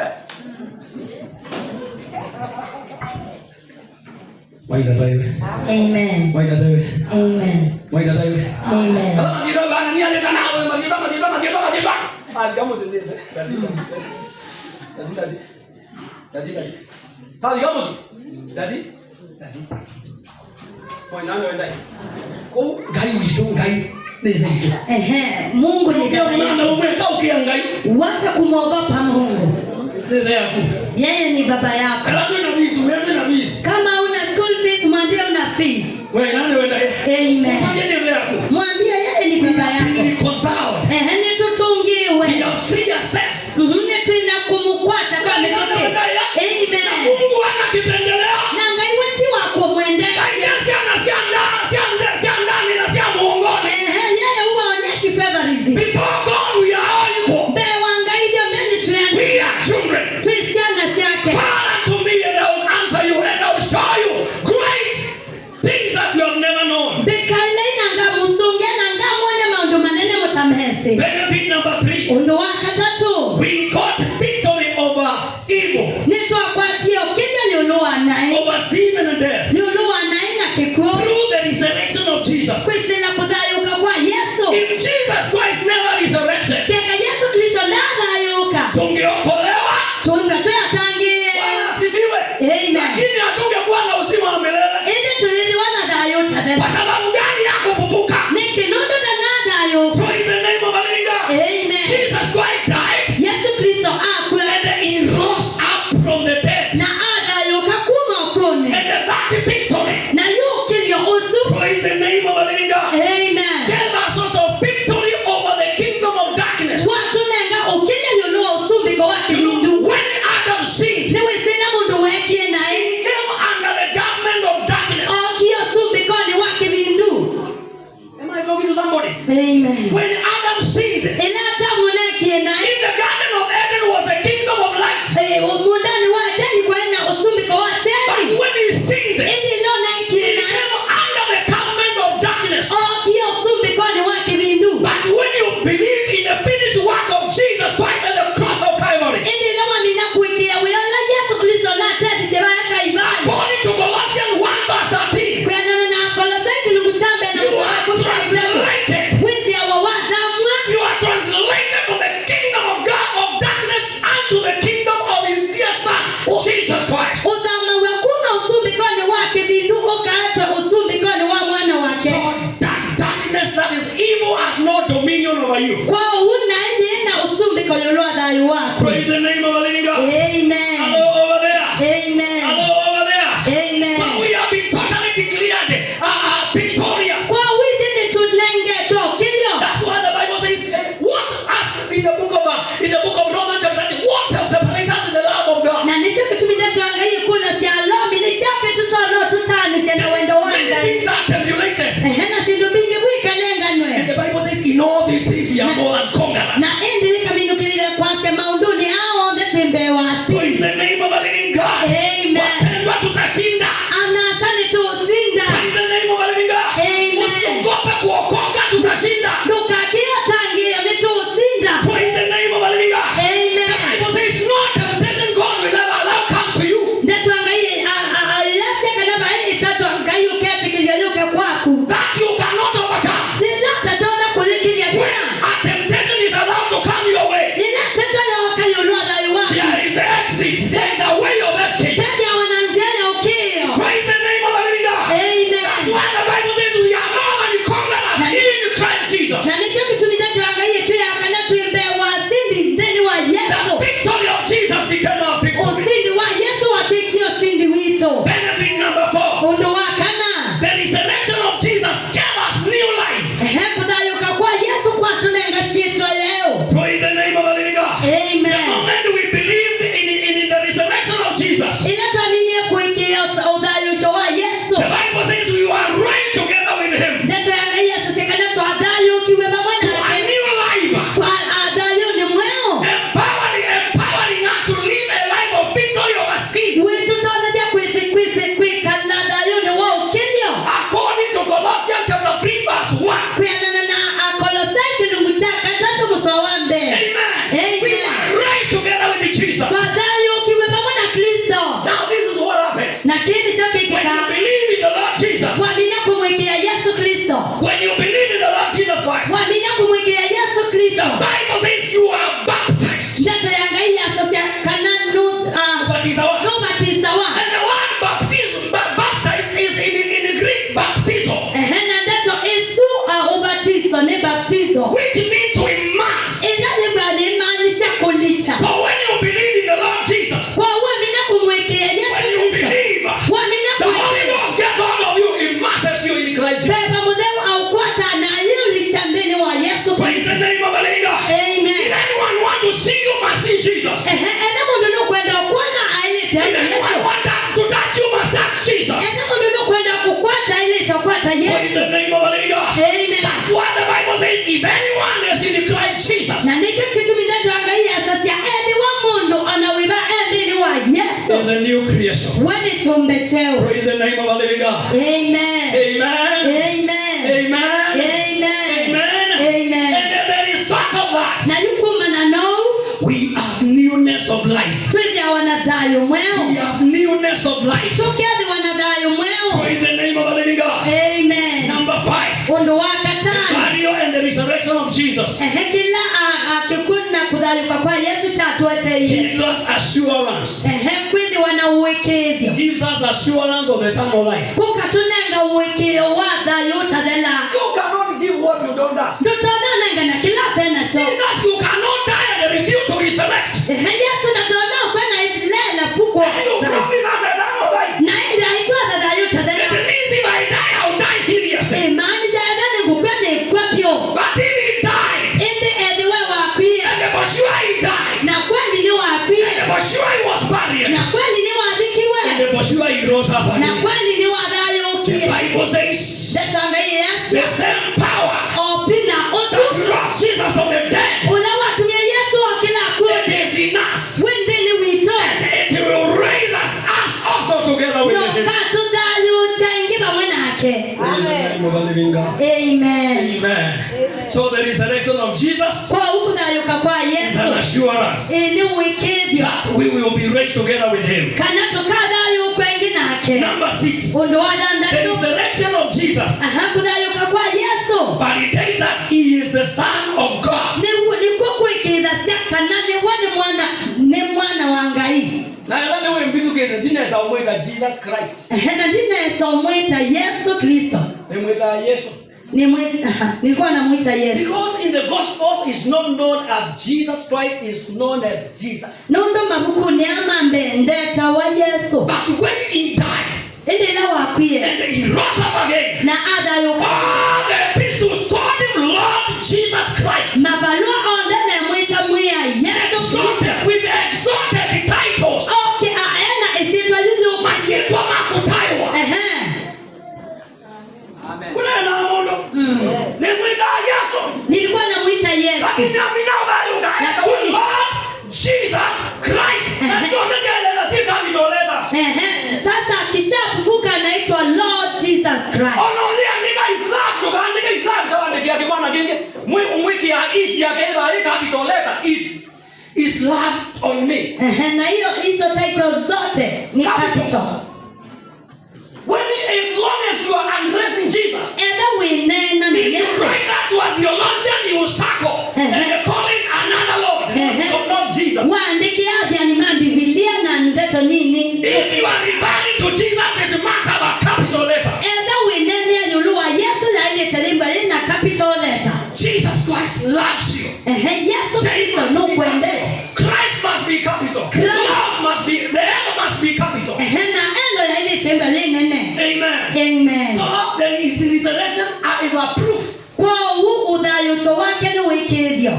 Waida taiwe. Amen. Waida taiwe. Amen. Waida taiwe. Amen. Basi ndo nani aleta nao basi ndo basi ndo basi ndo basi ndo. Mabgamu si ndiye. Dadi dadi. Dadi dadi. Dadi dadi. Mabgamu si. Dadi. Dadi. Waina wenda. Ko ngai witu ngai. Ehe, Mungu ni baba yetu. Wacha kumwogopa Mungu. Yeye ni baba yako. Kama una school fees, mwambie una fees. Amen. Mwambie yeye ni baba yako. Ehe, ni tutungiwe. Ni tuina kumukwata kwa mitoke. Amen. Mungu hana kipendeleo. Na ngai wati wako mwende. Ehe, yeye huwa onyeshi favorism. Before God we are all equal. We are children. Call unto me and I will answer you and I will show you great things that you have never known. Benefit number 3. We got victory over evil. Over sin and death. Through the resurrection of Jesus. If Jesus Christ never resurrected, tungeokolewa. Bwana asifiwe. Lakini hatungekuwa na uzima wa milele. Kwa sababu gani hakufufuka? Praise the name of the living God. Amen. Jesus Christ died. And he rose up from the dead. And that victory. Praise the name of the living God. Amen. Gave us also victory over the kingdom of darkness. When Adam sinned, he came under the government of darkness. Am I talking to somebody? Amen. When Adam sinned, in the Garden of Eden was a kingdom of light. But when he sinned, he came under the government of darkness. But when you believe in the finished work of Jesus Christ at the cross of Calvary, according to Colossians 1 verse 13, you are translated. You are translated from the kingdom of God of darkness unto the kingdom of his dear Son, Jesus Christ. So that darkness that is evil has no dominion over you. Praise the name of the living God. Amen. Hello over there. Amen. Hello over there. Amen. So we have been totally declared victorious. That's why the Bible says, what us in the book of Romans chapter 8, what shall separate us in the love of God? Many things are tabulated. And the Bible says, in all these things we are more than conquerors. Praise the name of the living God. Amen. Wapendwa, tutashinda. We ni chumbe cheo. Praise the name of our living God. Amen. Amen. Amen. Amen. Amen. Amen. Amen. And as a result of that, Na yukuma na nou we have newness of life. twithiawa na thayo We mweo. have newness of life. Tukethiwa na thayo mweo. Praise the name of our living God. Amen. Number 5. Undu wa katano. Burial and the resurrection of Jesus Ehe, kila akikuna kuthayuka kwa Yesu chatweteie. gives us assurance. Ehe, kwithiwa na uikithio. Gives us assurance of eternal life. Kukatunenga uikio wa thayo utathela. You cannot give what you don't have. Ndutonanenga na kila tenacho. Jesus, you cannot die and refuse to resurrect. Ehe, Yesu natona kwena lela pukwo. And you promise us eternal life. Na indi aitwatha thayo It utathela. means if I die, I'll die seriously. Imani jaetha nigukua nikua pio. But if he died, Indi ethiwe wakwie. and for sure he died, Na kweli ni wakwie. and for sure he was buried, Na kweli ni wathikiwe. and for sure he rose up Na again. kweli ni The wathayũkie. Bible says Ndeto ya Ngai the yacia. same power O bina ũcio that rose Jesus from the dead, ũrĩa watumie Yesu okĩra kuo it is in us. wĩ thĩinĩ witũ. And it will raise us also together with him. Nũkatũthayũkya ingĩ vamwe nake. Praise the name of the living God. Amen. Amen. So the resurrection of Jesus Kwa ukuthayũka kwa is Yesu an assurance ĩ nĩ wĩkĩthio that we will be raised together with him. kana tũkathayũkwa ingĩ nake. Number 6, Ũndũ wa the thandatũ resurrection of Jesus aha kuthayũka kwa Yesu validates that he is the Son of God. nĩkuo kwĩkĩthacia kana nĩwe nĩ mwana wa Ngai. Na ela niwe mbithukite ndinesa umwita Jesus Christ. Ehe, na ndinesa umwita Yesu Kristo. Nimwita Yesu. Nilikuwa namuita Yesu. Because in the Gospels is not known as Jesus Christ, is known as Jesus. Nundu mabuku ni amambe ndeta wa Yesu. But when he died Indi ila wakwie and he rose up again, na athayũka all the epistles called him Lord Jesus Christ. mabalua onthe memwita mwia Yesu Kristo. Exalted with exalted titles. Okay, aena isitwa yuyu. Masyitwa makutaiwa. Ehe. Kuna na mundu. Nimwita Yesu. Nilikuwa namuita Yesu. Lakini amina uthayũka Lakini- Lord Jesus Christ. Na sio ndezi si capital letters. Ehe. Sasa akishafufuka anaitwa Lord Jesus Christ. Ona uliandika Islam, ndũkaandike Islam tawandikia kimwana kingi. Mwiki ya is ya keitha i capital letter is love on me. Ehe, na hiyo hizo titles zote ni capital. When as long as you are addressing Jesus, Etha winena na if you Yesu. write that to a theologian, you will circle and they call it another Lord, not Jesus. Waandikia athani ma Biblia na ndeto nini. If you are referring to Jesus, it must have a capital letter. Etha winenia yulu wa Yesu yailite limba lina capital letter. Jesus Christ loves you. Ehe, Yesu Kristo nukwendete. Christ must be capital. Christ. Love must be, the L must be capital. Ehe, na elo yailite limba linene. Amen. Amen. So there is the resurrection is a proof. Kwoou uthayũto wake nĩ wĩkĩthio.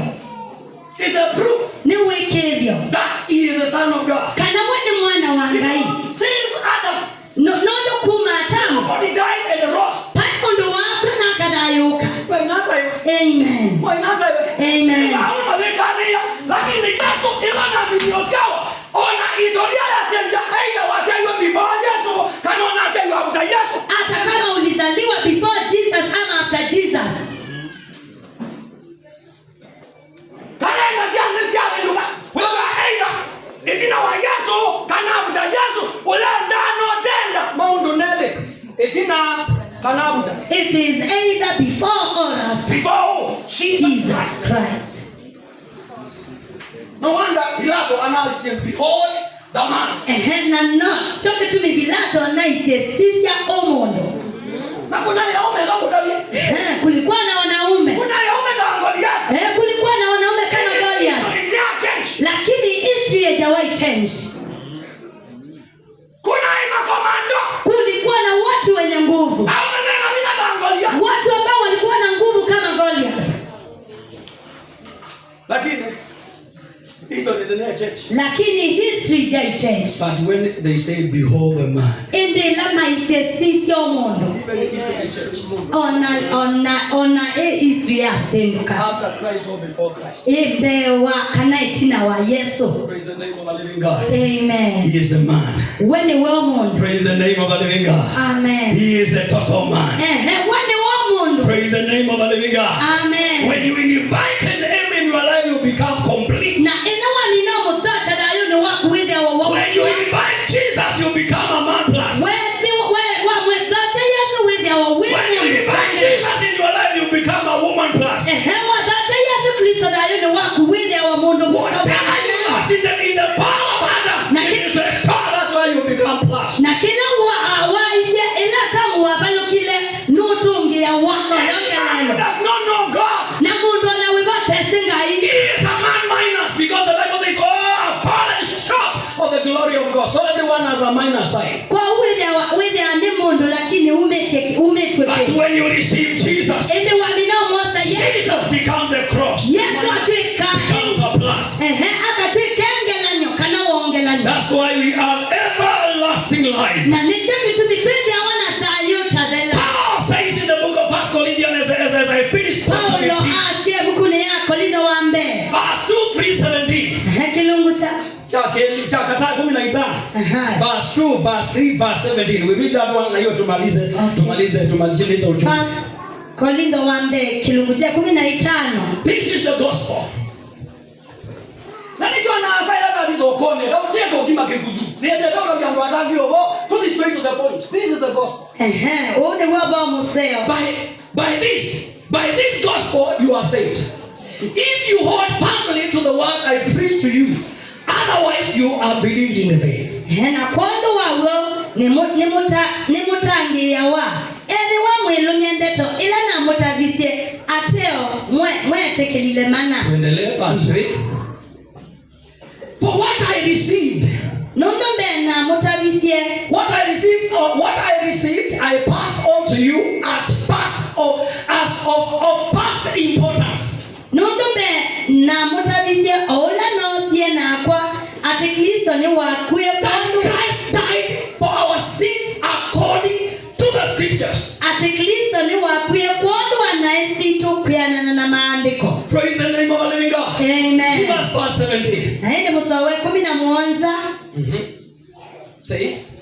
It's a proof Nĩ wĩkĩthio. that he is the Son of God. Kana we nĩ mwana wa Ngai. Because since Adam, Nondu kuma Adamu nobody died and rose. pai mundu wakwa na akathayũka. Why not I? Amen. Why not I? Amen. Hauna madhikaria, lakini Yesu ila na Biblia ona historia ya senja aidha wasiaiwe before Yesu kana ona asiaiwe after Yesu. Hata kama ulizaliwa before Jesus ama after Jesus. Kana ina sia nisia nduka. Wewe aidha itina wa Yesu kana after Yesu ule ndano denda maundu nele itina kana after. It is either before or after Before Jesus, Jesus Christ. Christ. No wonder Pilato announced him, behold the man. Ehe, na no choke tumi Pilato naisie sisia omondo. Na kuna yaume kakutavia. Ehe, kulikuwa na wanaume. Kuna yaume ta Goliath. Ehe, kulikuwa na wanaume kama Goliath. It never change. Lakini history haijawahi change. Kuna ima komando. Kulikuwa na watu wenye nguvu. Aume nena mina ta Goliath. Watu ambao walikuwa na nguvu kama Goliath. Lakini history didn't change. Lakini history haijai change. But when they say behold the man, Indi lama Aisie sisyo mundu. Even if history changed. Ona e history yasinduka. After Christ or before Christ. Imbewa kana itina wa Yesu. Praise the name of the living God. Amen. He is the man. We ni we mundu. Praise the name of the living God. Amen. He is the total man. Ehe, we ni we mundu. Praise the name of the living God. Amen. When you invite him in your life, you become complete. Na ila wamina muthacha thayo ni waku withia wa wa. When you invite Jesus, you become a man plus. We thi we wa mwithacha Yesu withia wa wi. When you invite Jesus in your life, you become a woman plus. Ehe, wathacha Yesu Kristo thayo ni waku withia wa mundu. Whatever you lost in the fall of Adam, it is restored. That's why you become plus. Na kila wa waisie ila tamu wavalukile nutungia wa Anyone who yongelelo. does not know God, Na mundu ona wivotesi Ngai. he is a man minus, because the Bible says, "Oh, I've fallen short of the glory of God." So everyone has a minus sign. Kwa withia ni mundu lakini umetie But umetweke. when you receive Jesus, Indi wamina mwosa Yesu. Jesus becomes a cross. Yesu atwika Becomes a plus. ehe akatwika engelanyo kana wongelanyo. That's why we have everlasting life. Na nicho kitumi twithia wana thayo tathela. Paul says in the book of First Corinthians, as I finish Paulo 15, asie bukuni ya Korintho wa mbere. verse 2, 3, 17. Ehe, kilungu cha Cha keli- cha kataa 15. Aha. Verse 2, verse 3, verse 17. We read that one na hiyo tumalize, tumalize, tumalize ujumbe. First Korintho wa mbere kilungu cha 15. This is the gospel. Na nicho na asaira kabisa okone kautie kokima kikudu. Tiende toka byandu atangi obo to the straight to the point. This is the gospel. Ehe, huu ni wabo museo. By this gospel you are saved, if you hold firmly to the word I preach to you. Otherwise you are believed in vain. Ehe, na kwondo wawo ni mutangiya wa ethiwa mwilumye ndeto ila namutavisie ateo mwetikilile mana. Tuendelee, verse 3. For what I received, Nundu mbe namutavisie what I received, or what I received, I passed on to you as first of as of, of first importance. Nundu mbe namutavisie oula noosie nakwa ati Kristo ni wakwie That kwondu Christ died for our sins according to the scriptures. Ati Kristo ni wakwie kwondu wa situ kwianana na maandiko. Praise the name of the living God. Amen. Give us verse 17. Na indi musoa wa 17. Says,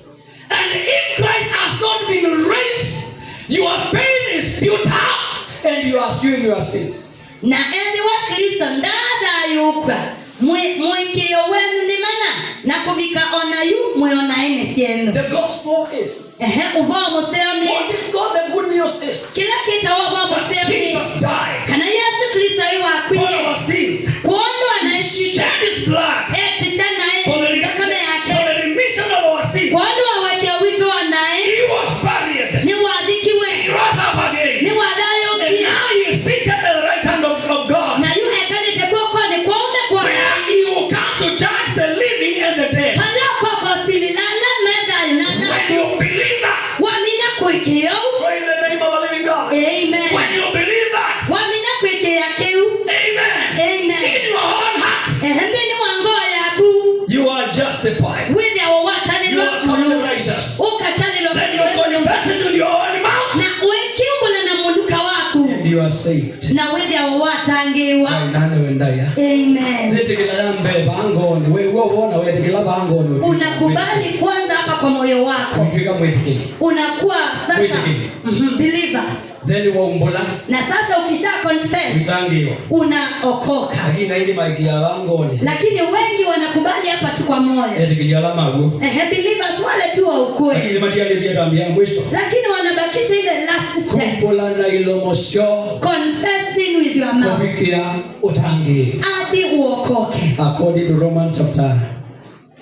"And if Christ has not been raised, your faith is futile and you are still in your sins." Na ethiwa Kristo ndathayukwa mwikio wenu ni mana na kuvika ona yu mwiona ene cienu. The gospel is Ehe, uvoo museo ni what is called the good news is kila kita uvoo that museo ni Jesus died kana Yesu Kristo for iwakwie our sins. kwondu He shed his blood eticha nae thakame yake for the remission of our sins. kwondu wa wekeo witu wa nae. He was buried. Ni wathikiwe. He rose up again. Ni And wathayũkie. now he is seated at the right hand of God, Na yu ekalite guokoni kwa ume kwa where he will come to judge the living and the dead. Pala kokosililala methayo nala. When you believe that, wamina kwikio praise the name of the living God. Amen. When you believe that, wamina kwikia kiu amen, Amen. in your own heart, Ehe, nthini wa ngoo yaku you are justified. withia You wawatalilwa are counted righteous. ukatalilwa Then you confess it with your own mouth, na wikiumbula na munuka waku and you are saved. Na withia wawatangiwa. Nane wendaya. Amen. Netikila yambe bangoni we we wona wetikila bangoni. Unakubali kwanza hapa kwa moyo wako. Uitwika mwitikili. Unakuwa sasa Mwitikili. Believer. Then waumbula. Na sasa ukisha confess Utangiwa. unaokoka. Lakini naingi maiki ya bangoni. Lakini wengi wanakubali hapa tu kwa moyo. Etikilia la magu. Ehe, believers wale tu wa ukweli. Lakini matiali tambia mwisho. Lakini wanabakisha ile last step. Kumbula na ilomosho. Confessing with your mouth. Kubikia utangi. Hadi uokoke. According to Romans chapter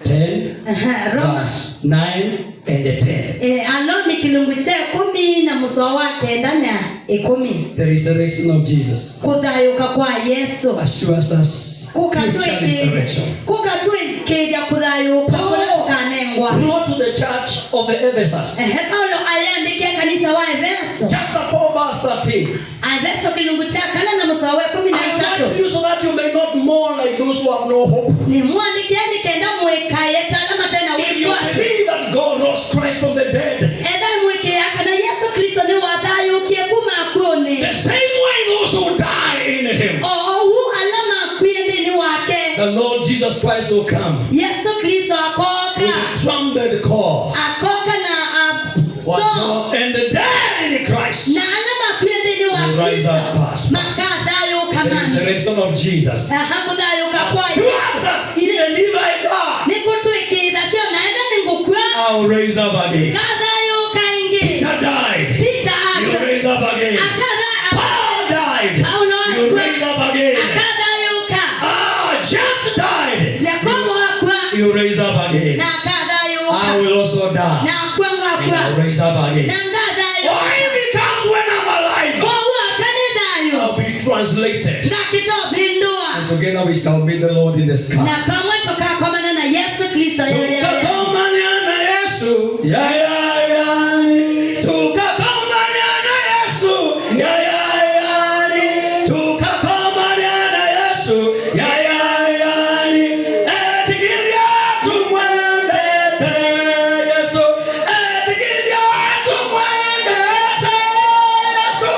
10 Ehe, Roma verse 9 and 10. Eh, alomi kilungu cha 10 na muswa wa 91. The resurrection of Jesus Kuthayuka kwa Yesu assures us future resurrection. Kukatwikithia kuthayuka kuria tukanengwa. Wrote to the church of the Ephesus, Ehe, Paulo ayandikia kanisa wa Efeso. chapter 4, verse 13. Efeso kilungu cha 4 na muswa wa kumi na "I write itatu. to you so that you may not mourn like those who have no hope." Nimwandikieni kenda mwikaye talama tena If you wikwatu. believe that God rose Christ from the dead, Etha Jesus Kũthayũka kwa assures that even if I die, Nĩkũtwĩkĩithacio naenda nĩngũkua I'll raise up again. Ngathayũka ingĩ. Peter died. Peter You akua. raise up again. Akatha Paul died. Paulo You akua. raise up again. Akathayũka. Ah, James died. Yakobo akua. You raise up again. Na akathayũka. I will also die. Na akua And ngakua. I'll raise up again. Na ngathayũka. Or if he comes when I'm alive, Kwoguo akanĩ thayũ. I'll be translated. Ngakĩtobindũa. And together we shall meet the Lord in the sky. Na pamwe tukakomana na Yesu Kristo. Ya, ya, ya. Tukakomana na Yesu. Ya, ya, ya. Tukakomana na Yesu. Ya, ya, ya. Tukakomana na Yesu. Ya, ya, ya. Etikilia tumwendete Yesu. Etikilia tumwendete Yesu.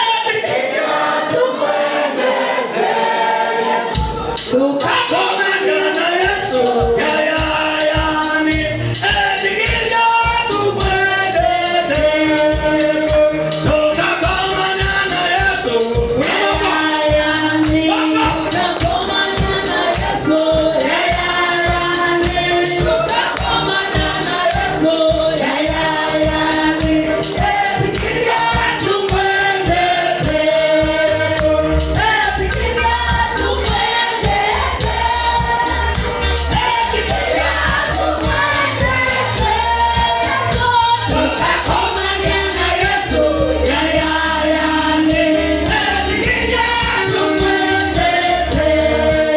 Etikilia tumwendete Yesu. Tukakomana na Yesu. Ya, ya, ya. Etikilia tumwendete Yesu. Tukakomana na Yesu. Unamoka. Tukakomana na Yesu. Ya, ya, ya. Tukakomana na Yesu. Ya, ya, ya. Etikilia tumwendete Yesu. Etikilia tumwendete. Etikilia tumwendete Yesu. Tukakomana na Yesu. Ya, ya, ya. Etikilia tumwendete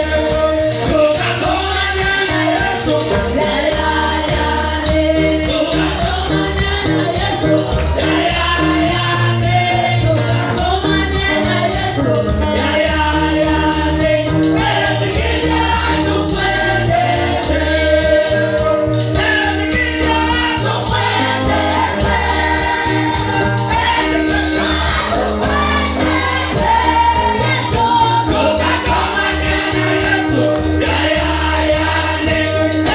Yesu. Tukakomana na Yesu. Ya, ya, ya. Tukakomana na Yesu. Ya, ya, ya. Tukakomana na Yesu. Ya, ya, ya. Etikilia tumwendete Yesu. Etikilia tumwendete. Etikilia Tumwendete Yesu. Tukakomana na Yesu. Ya, ya, ya.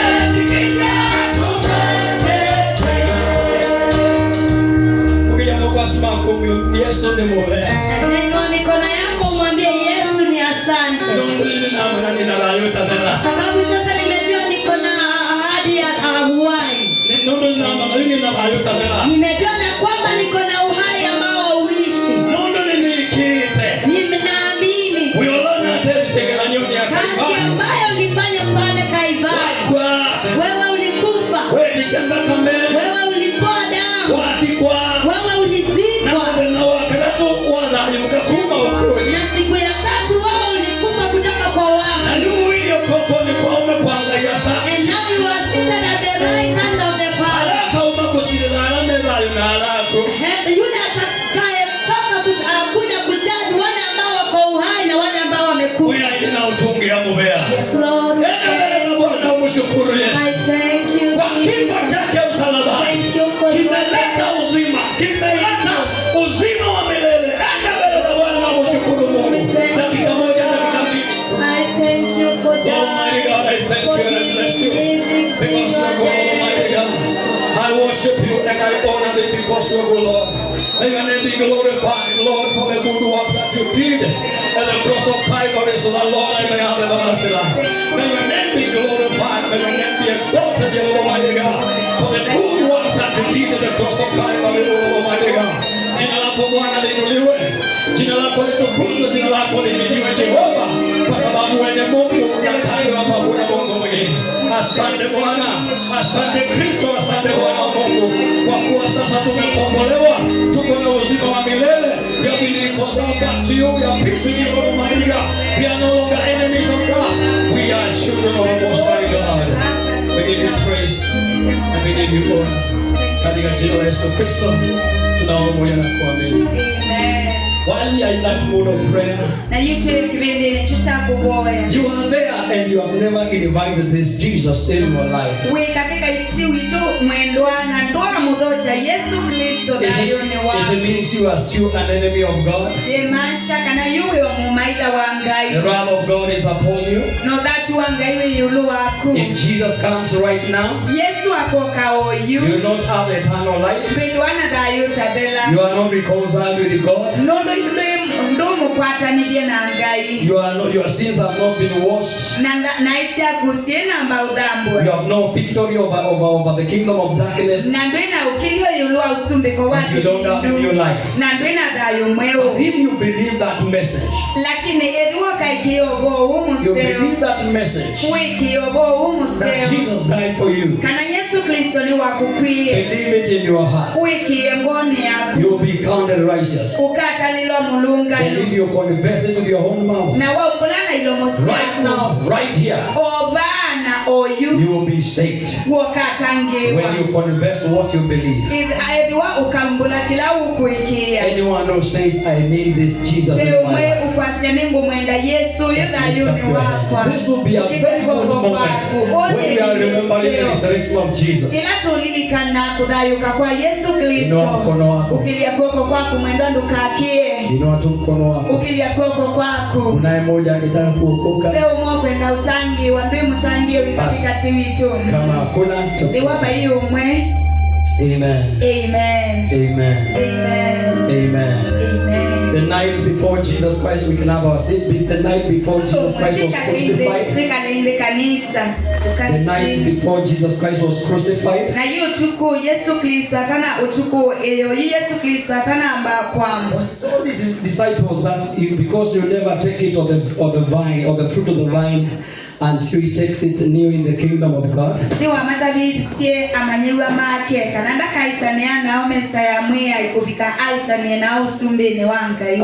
Etikilia tumwendete. Ukija kwa simaku Yesu ni mubea. Inua mikono yako umwambie Yesu ni asante. Sababu sasa nimejua niko na ahadi ya uhai. Nimejua na kwamba niko na uhai ambao hauishi. Ninaamini kazi ambayo ulifanya pale Kalvari. Wewe ulikufa. Wewe ulitoa damu. Wewe ulizikwa. Na siku ya tatu wewe ulikufa kutoka kwa wafu. And now you are seated at the right hand of the Father. Yule atakayetoka kuja kujaji wale ambao wako uhai na wale ambao wamekufa. Yes, Lord. Mshukuru Yesu I thank you, kwa kifo Jesus. chake msalabani Thank you for your kimeleta uzima, kimeleta uzima wa milele. Enda mbele za Bwana na mshukuru Mungu. Dakika moja, dakika mbili. I thank you for Almighty God, I thank for you and I bless you giving to because you are your God, Almighty God. I worship you and I honor thee because you are good, Lord. May your name be glorified, Lord, for the good work that you did at the cross of Calvary, so that, Lord, I may have everlasting life. May your name be glorified, may your name be exalted, dear Lord Almighty God, for the good work that you did at the cross of Calvary, Lord Almighty God. Jina lako Bwana liinuliwe, jina lako litukuzwe, jina lako lihimidiwe, Jehova, kwa sababu wewe ni Mungu na kando hapa hakuna Mungu mwingine. Asante Bwana, asante Kristo, asante Bwana wa Mungu, kwa kuwa sasa tumekombolewa, tuko na uzima wa milele. We have been reconciled back to you. We are peace with you, Almighty God. We are no longer enemies of God. We are children of the Most High God. We give you praise and we give you honor. Katika jina la Yesu Kristo tunaomba moja na kuamini. Amen. While we are in that mode of prayer, Na yitwe kibindini chichakuboya. you are there and you have never invited this Jesus in your life. Wi katika iti witu mwendwa na ndona muthocha Yesu Kristo thayuni It, wa. it means you are still an enemy of God. Yemansha kana yuwe wa mumaitha wa The Ngai. wrath of God is upon you. No thatu wa Ngai wi yulu waku. If Jesus comes right now, Yesu akoka oyu. you will not have eternal life. Ndwithwa na thayu tathela. You are not reconciled with God. Nundu ndu Ukwatanithie na Ngai. You are not, your sins have not been washed. Na naĩ ciaku ciĩna mauthambwe. You have no victory over the kingdom of darkness. Na ndwĩna ũkĩrio ĩũlũ wa ũcumbĩko wa And you don't have a new kĩbindu. life. Na ndwĩna thayũ But mwerũ. if you believe that message, Lakini ĩthiwo kaikĩo ũũ you mũceo. believe that message Wĩkĩo ũũ that mũceo. Jesus died for you, Kana Yesu Kristo nĩ wakũkuie. believe it in your heart. Wĩkĩe ngoni yaku. You will be counted righteous. Ũkatalĩlwa And mũlũngalu. if you confess it with your own mouth, Na waũmbũlana ilomo right ciaku. now, right here, Obana oyu. you will be saved. Wokatangiwa. When you confess what you believe. Ethiwa ukambula kila ukuikia. Anyone who says, "I need this Jesus in my Umwe life," ukwasya ningumwenda Yesu uyu just lift thayuni up your wakwa. hand. This will be a very good moment when we are remembering the resurrection of Jesus. Ila tulilikana kuthayuka kwa Yesu Inua Kristo. mkono wako. Ukilia kuoko kwaku mwendwa ndukakie. Inua tu mkono wako. Ukilia kuoko kwaku. Kunaye mmoja akitaka kuokoka, Leo umwe kwenda utangi wandui mutangie wi Basi. katikati witu. Kama hakuna, Iwa bai umwe. Amen. Amen. Amen. Amen. Amen. Amen. The night before Jesus Christ, we can have our seats. The night before Jesus Christ was crucified. Tuikalinde kanisa. The night before Jesus Christ was crucified, Na hiyo utuku Yesu Kristo atana utuku eyo Yesu Kristo atanamba kwambwa. Told his disciples that if, because you never take it of the vine or the fruit of the vine until he takes it new in the kingdom of God. Niwamatavisye amanyiwa make kana ndakaisania nao mesa ya mwia ikuvika aisanie nao usumbini wa Ngai.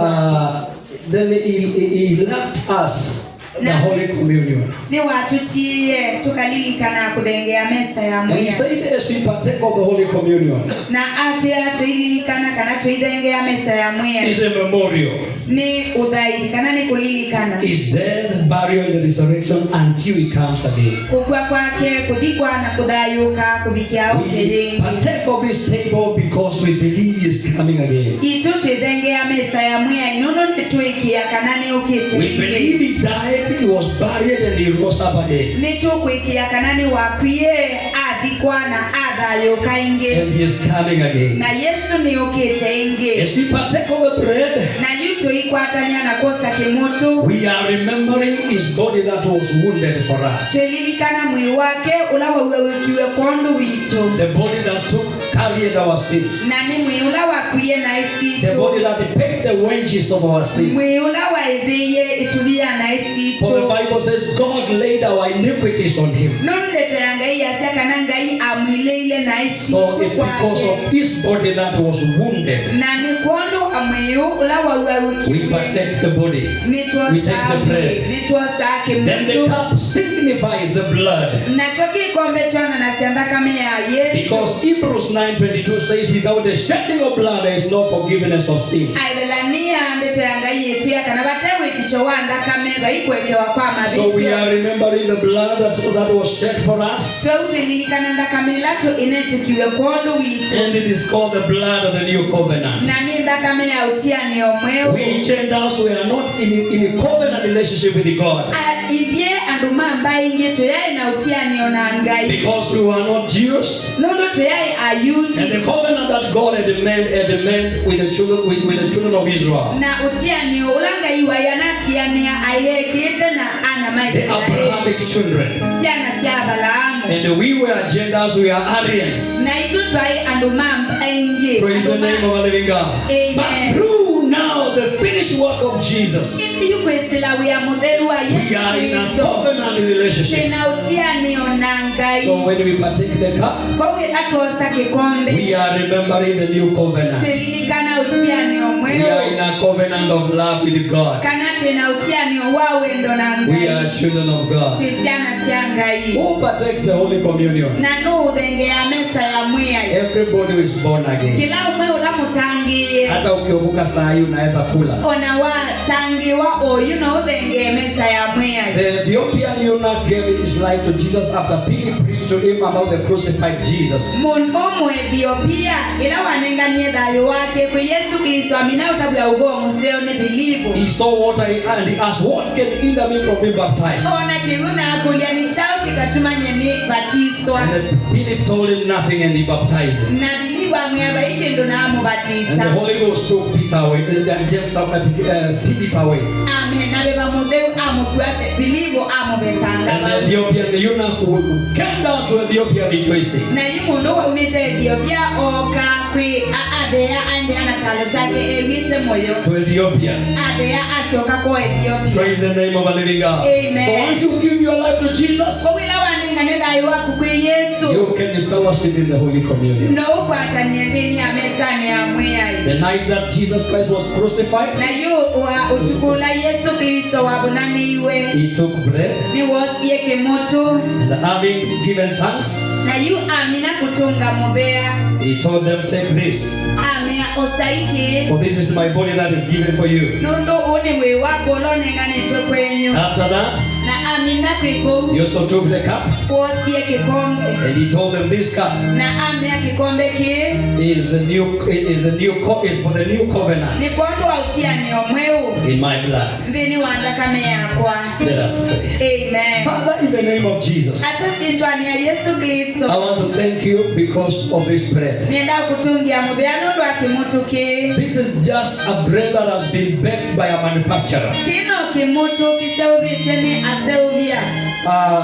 Then he left us the Holy Communion. Niwatutiie tukalilikana kuthengea mesa ya And he mwia. said, as we partake of the Holy Communion, Na atwia tuililikana kana tuithengea mesa ya mwia. is a memorial. Ni uthaithi kana ni kulilikana. His death, burial, and resurrection until he comes again. Kukua kwake kuthikwa na kuthayuka kuvikia We ukiyingi. partake of this table because we believe he is coming again. Itu twithengea mesa ya mwia inono nitwikia kana ni We ukite. believe he died, he was buried, and he rose up again. Nitukuikia kana ni wakwie athikwa na athayuka ingi. And he is coming again. Na Yesu ni ukite ingi. As we partake of the bread, Na yu tuikwatania na kosa kimutu. we are remembering his body that was wounded for us. Twililikana mwii wake ula wauwewikiwe kondu witu. The body that took, carried our sins. Na ni mwii ula wakwie na The isitu. body that paid the wages of our sins. Mwii ula waithiie ituvia na isitu. For the Bible says God laid our iniquities on him. Nondeto ya Ngai yasia kana Ngai amwileile na So isitu it's because kwake. of his body that was wounded. Na ni kondu amwiu ula We wauwewikiwe. partake the body. We take the bread. Nitwosa Then the kimutu. cup signifies the blood. Nacho kikombe chona na siandakame ya Yesu. Because Hebrews 9:22 says, without the shedding of blood there is no forgiveness of sins. Aibelania ndeto ya Ngai yetu kana batewiticho wa ndakame vaikwekewa kwa So we mavitio. are remembering the blood that was shed for us. Tweutililikana ndakame ilatu inetikiwe kondu witu. And it is called the blood of the new covenant. Na ni ndakame ya utianio mweu. We Gentiles, we are not in a covenant relationship with God. Ithye andu ma ingi tuyai na utianio na Ngai. Because we were not Jews. Nundu tuyai And Ayuti. the covenant that God had made with the children with the children of Israel. Na utianio ula Ngai wayanatiania ayekite na ana ma The Israeli. Abrahamic children. Ciana cia Abrahamu. And we were Gentiles, we are Aryans. Na itu twai andu ma ingi. Praise the name of our living God. Amen. But through now the finished work of Jesus, Indi kwisila wia mutheru wa we Yesu are in a Kristo. covenant relationship. Twina utianio na Ngai. So when we partake the cup, Koguo atuosa kikombe. we are remembering the new covenant. Twililikana utianio We mweu. are in a covenant of love with God. Kana twina utianio wa wendo na We Ngai. are children of God. Twi ciana cia Ngai. Who partakes the Holy Communion? Na nuu uthengea mesa ya mwia. Everybody is born again. Kila umwe ula mutangie. Hata ukiokoka saa hii unaweza kula. Ona watangiwa oyu no uthengee mesa ya mwia. The Ethiopian eunuch gave his life to Jesus after Philip preached to him about the crucified Jesus. Mundu Muethiopia ila wanenganie thayu wake kwi Yesu Kristo amina utabwa ugo museo ni Filipo. He saw water and he asked, "What can hinder me from being baptized?" Ona kiu na akulia ni chao kitatumanye ni batiswa. And then Philip told him nothing and he baptized him. Na Filipo Amwia vai kindu na And the amubatisa. Holy Ghost took Peter away, and James, Philip away. Amen, na Veva Mutheu amukua Filipo amubetanga. And the Vau. Ethiopian, the eunuch who came down to Ethiopia rejoicing. Na yu mundu waumite Ethiopia oka kwi athea aendea na chalo chake ewite moyo. To Ethiopia. Athea asioka kwa Ethiopia. Praise the name of the living God. Amen. So once you give your life to Jesus, Kowila wanengane thayu waku kwi Yesu, you can fellowship in the Holy Communion. No ukwatanie thini ya mesani ya Mwiai. The night that Jesus Christ was crucified, Na yu wa utukula Yesu Kristo wabonaniiwe, he took bread niwosie kimutu, and, having given thanks, na yu amina kutunga mubea, he told them, "Take this, amea osaiki, for this is my body that is given for you." Nundu uni mwi wakwa ulonenganitwe kwenyu. After that, Na amina kwiku, he also took the cup wosie kikombe, and he told them, "This cup na amea kikombe ki is for the new covenant ni kwondu wa utianio mweu in my blood." nthini wa nthakame yakwa. Let us pray. Amen. Father, in the name of Jesus, Asa sitwania Yesu Kristo, I want to thank you because of this bread. Nienda kutungia mubea nundu wa kimutu ki. This is just a bread that has been baked by a manufacturer. Kino kimutu kiseuvitwe ni aseuvia.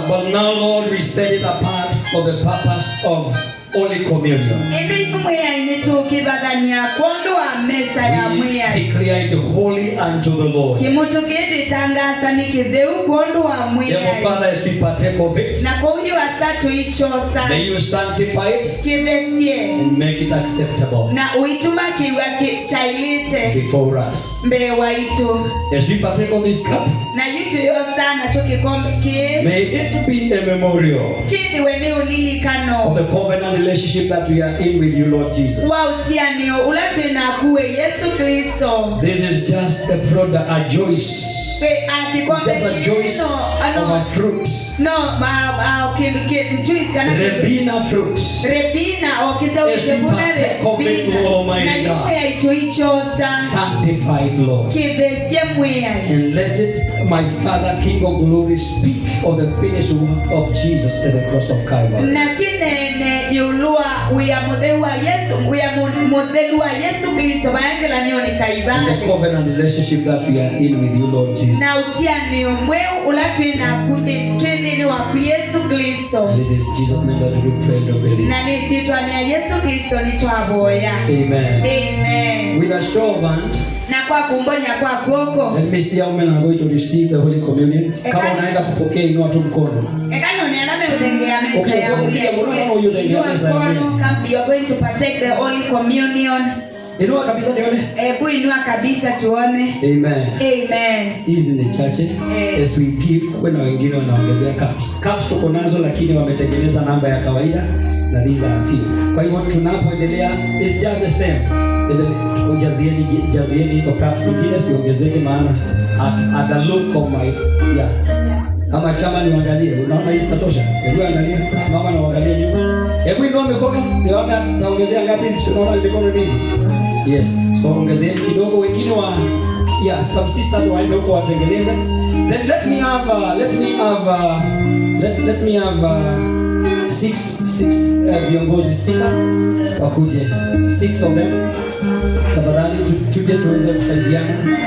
But now, Lord, we set it apart for the purpose of Holy Communion. Indi mwiai nitukivathania kwondu wa mesa ya We Mwiai. declare it holy unto the Lord. Kimutu kitu itangasa ni kitheu kwondu wa Therefore, Mwiai. Father, as we partake of it, Na kouyu asa tuichosa, may you sanctify it kithesie, and make it acceptable na uituma kiwa chailite before us. mbee waitu. As we partake of this cup, Na yutu yosa nacho kikombe ki, may it be a memorial kithiwe ni ulilikano of the covenant relationship that we are in with you, Lord Jesus. wa utianio ula twinakuwe Yesu Kristo. This is just a product, a juice. A kikombe Just a juice no, of ano, a fruit. No ma, kindu juice kana Rebina fruit. rebina okisa As we ukibuna partake of it, rebina, Lord Almighty na God. yuko yaituichosa, Sanctify it, Lord. kithesie Mwiai. And let it, my Father, King of glory, speak of the finished work of Jesus at the cross of Calvary. Na kinene yulua uya mutheu wa Yesu uya muthelu wa Yesu Kristo vayangelanio ni And the kaivale, covenant relationship that we are in with you, Lord Jesus. Na utianio mweu ula twina twithini waku Yesu Kristo. And it is Jesus' name that we pray and believe. Na nisitwania Yesu Kristo nitwaboya. Amen. Amen. With a show of hand, Na kwa kumbonya kwa kuoko, let me see how many are going to receive the Holy Communion. Kama unaenda kupokea, inua tu mkono. Ekanonela meuthengeya mesa Okay, ya okay, Mwiai. unaona huyu thengea Inua mesa ya mkono Mwiai. kama you are going to partake the Holy Communion. Inua kabisa nione. Ebu inua kabisa tuone. Amen. Amen. Hizi ni chache. Eh. As we give, kuna wengine wanaongezea cups. Cups tuko nazo lakini wametengeneza namba ya kawaida na these are few. Kwa hivyo tunapoendelea, it's just the same. Ujazieni, jazieni hizo cups nyingine siongezeke, maana at the look of my, yeah. Ama chama niangalie, unaona hizi zitatosha? Hebu angalia, simama na uangalie nyuma. Hebu inua mikono, niona taongezea ngapi? Si unaona mikono mingi? Yes. So ongezeeni kidogo, wengine wa, yeah, some sisters waende huko watengeneze. Then let me have six viongozi sita wakuje. Six of them. Tafadhali tuje tuweze kusaidiana.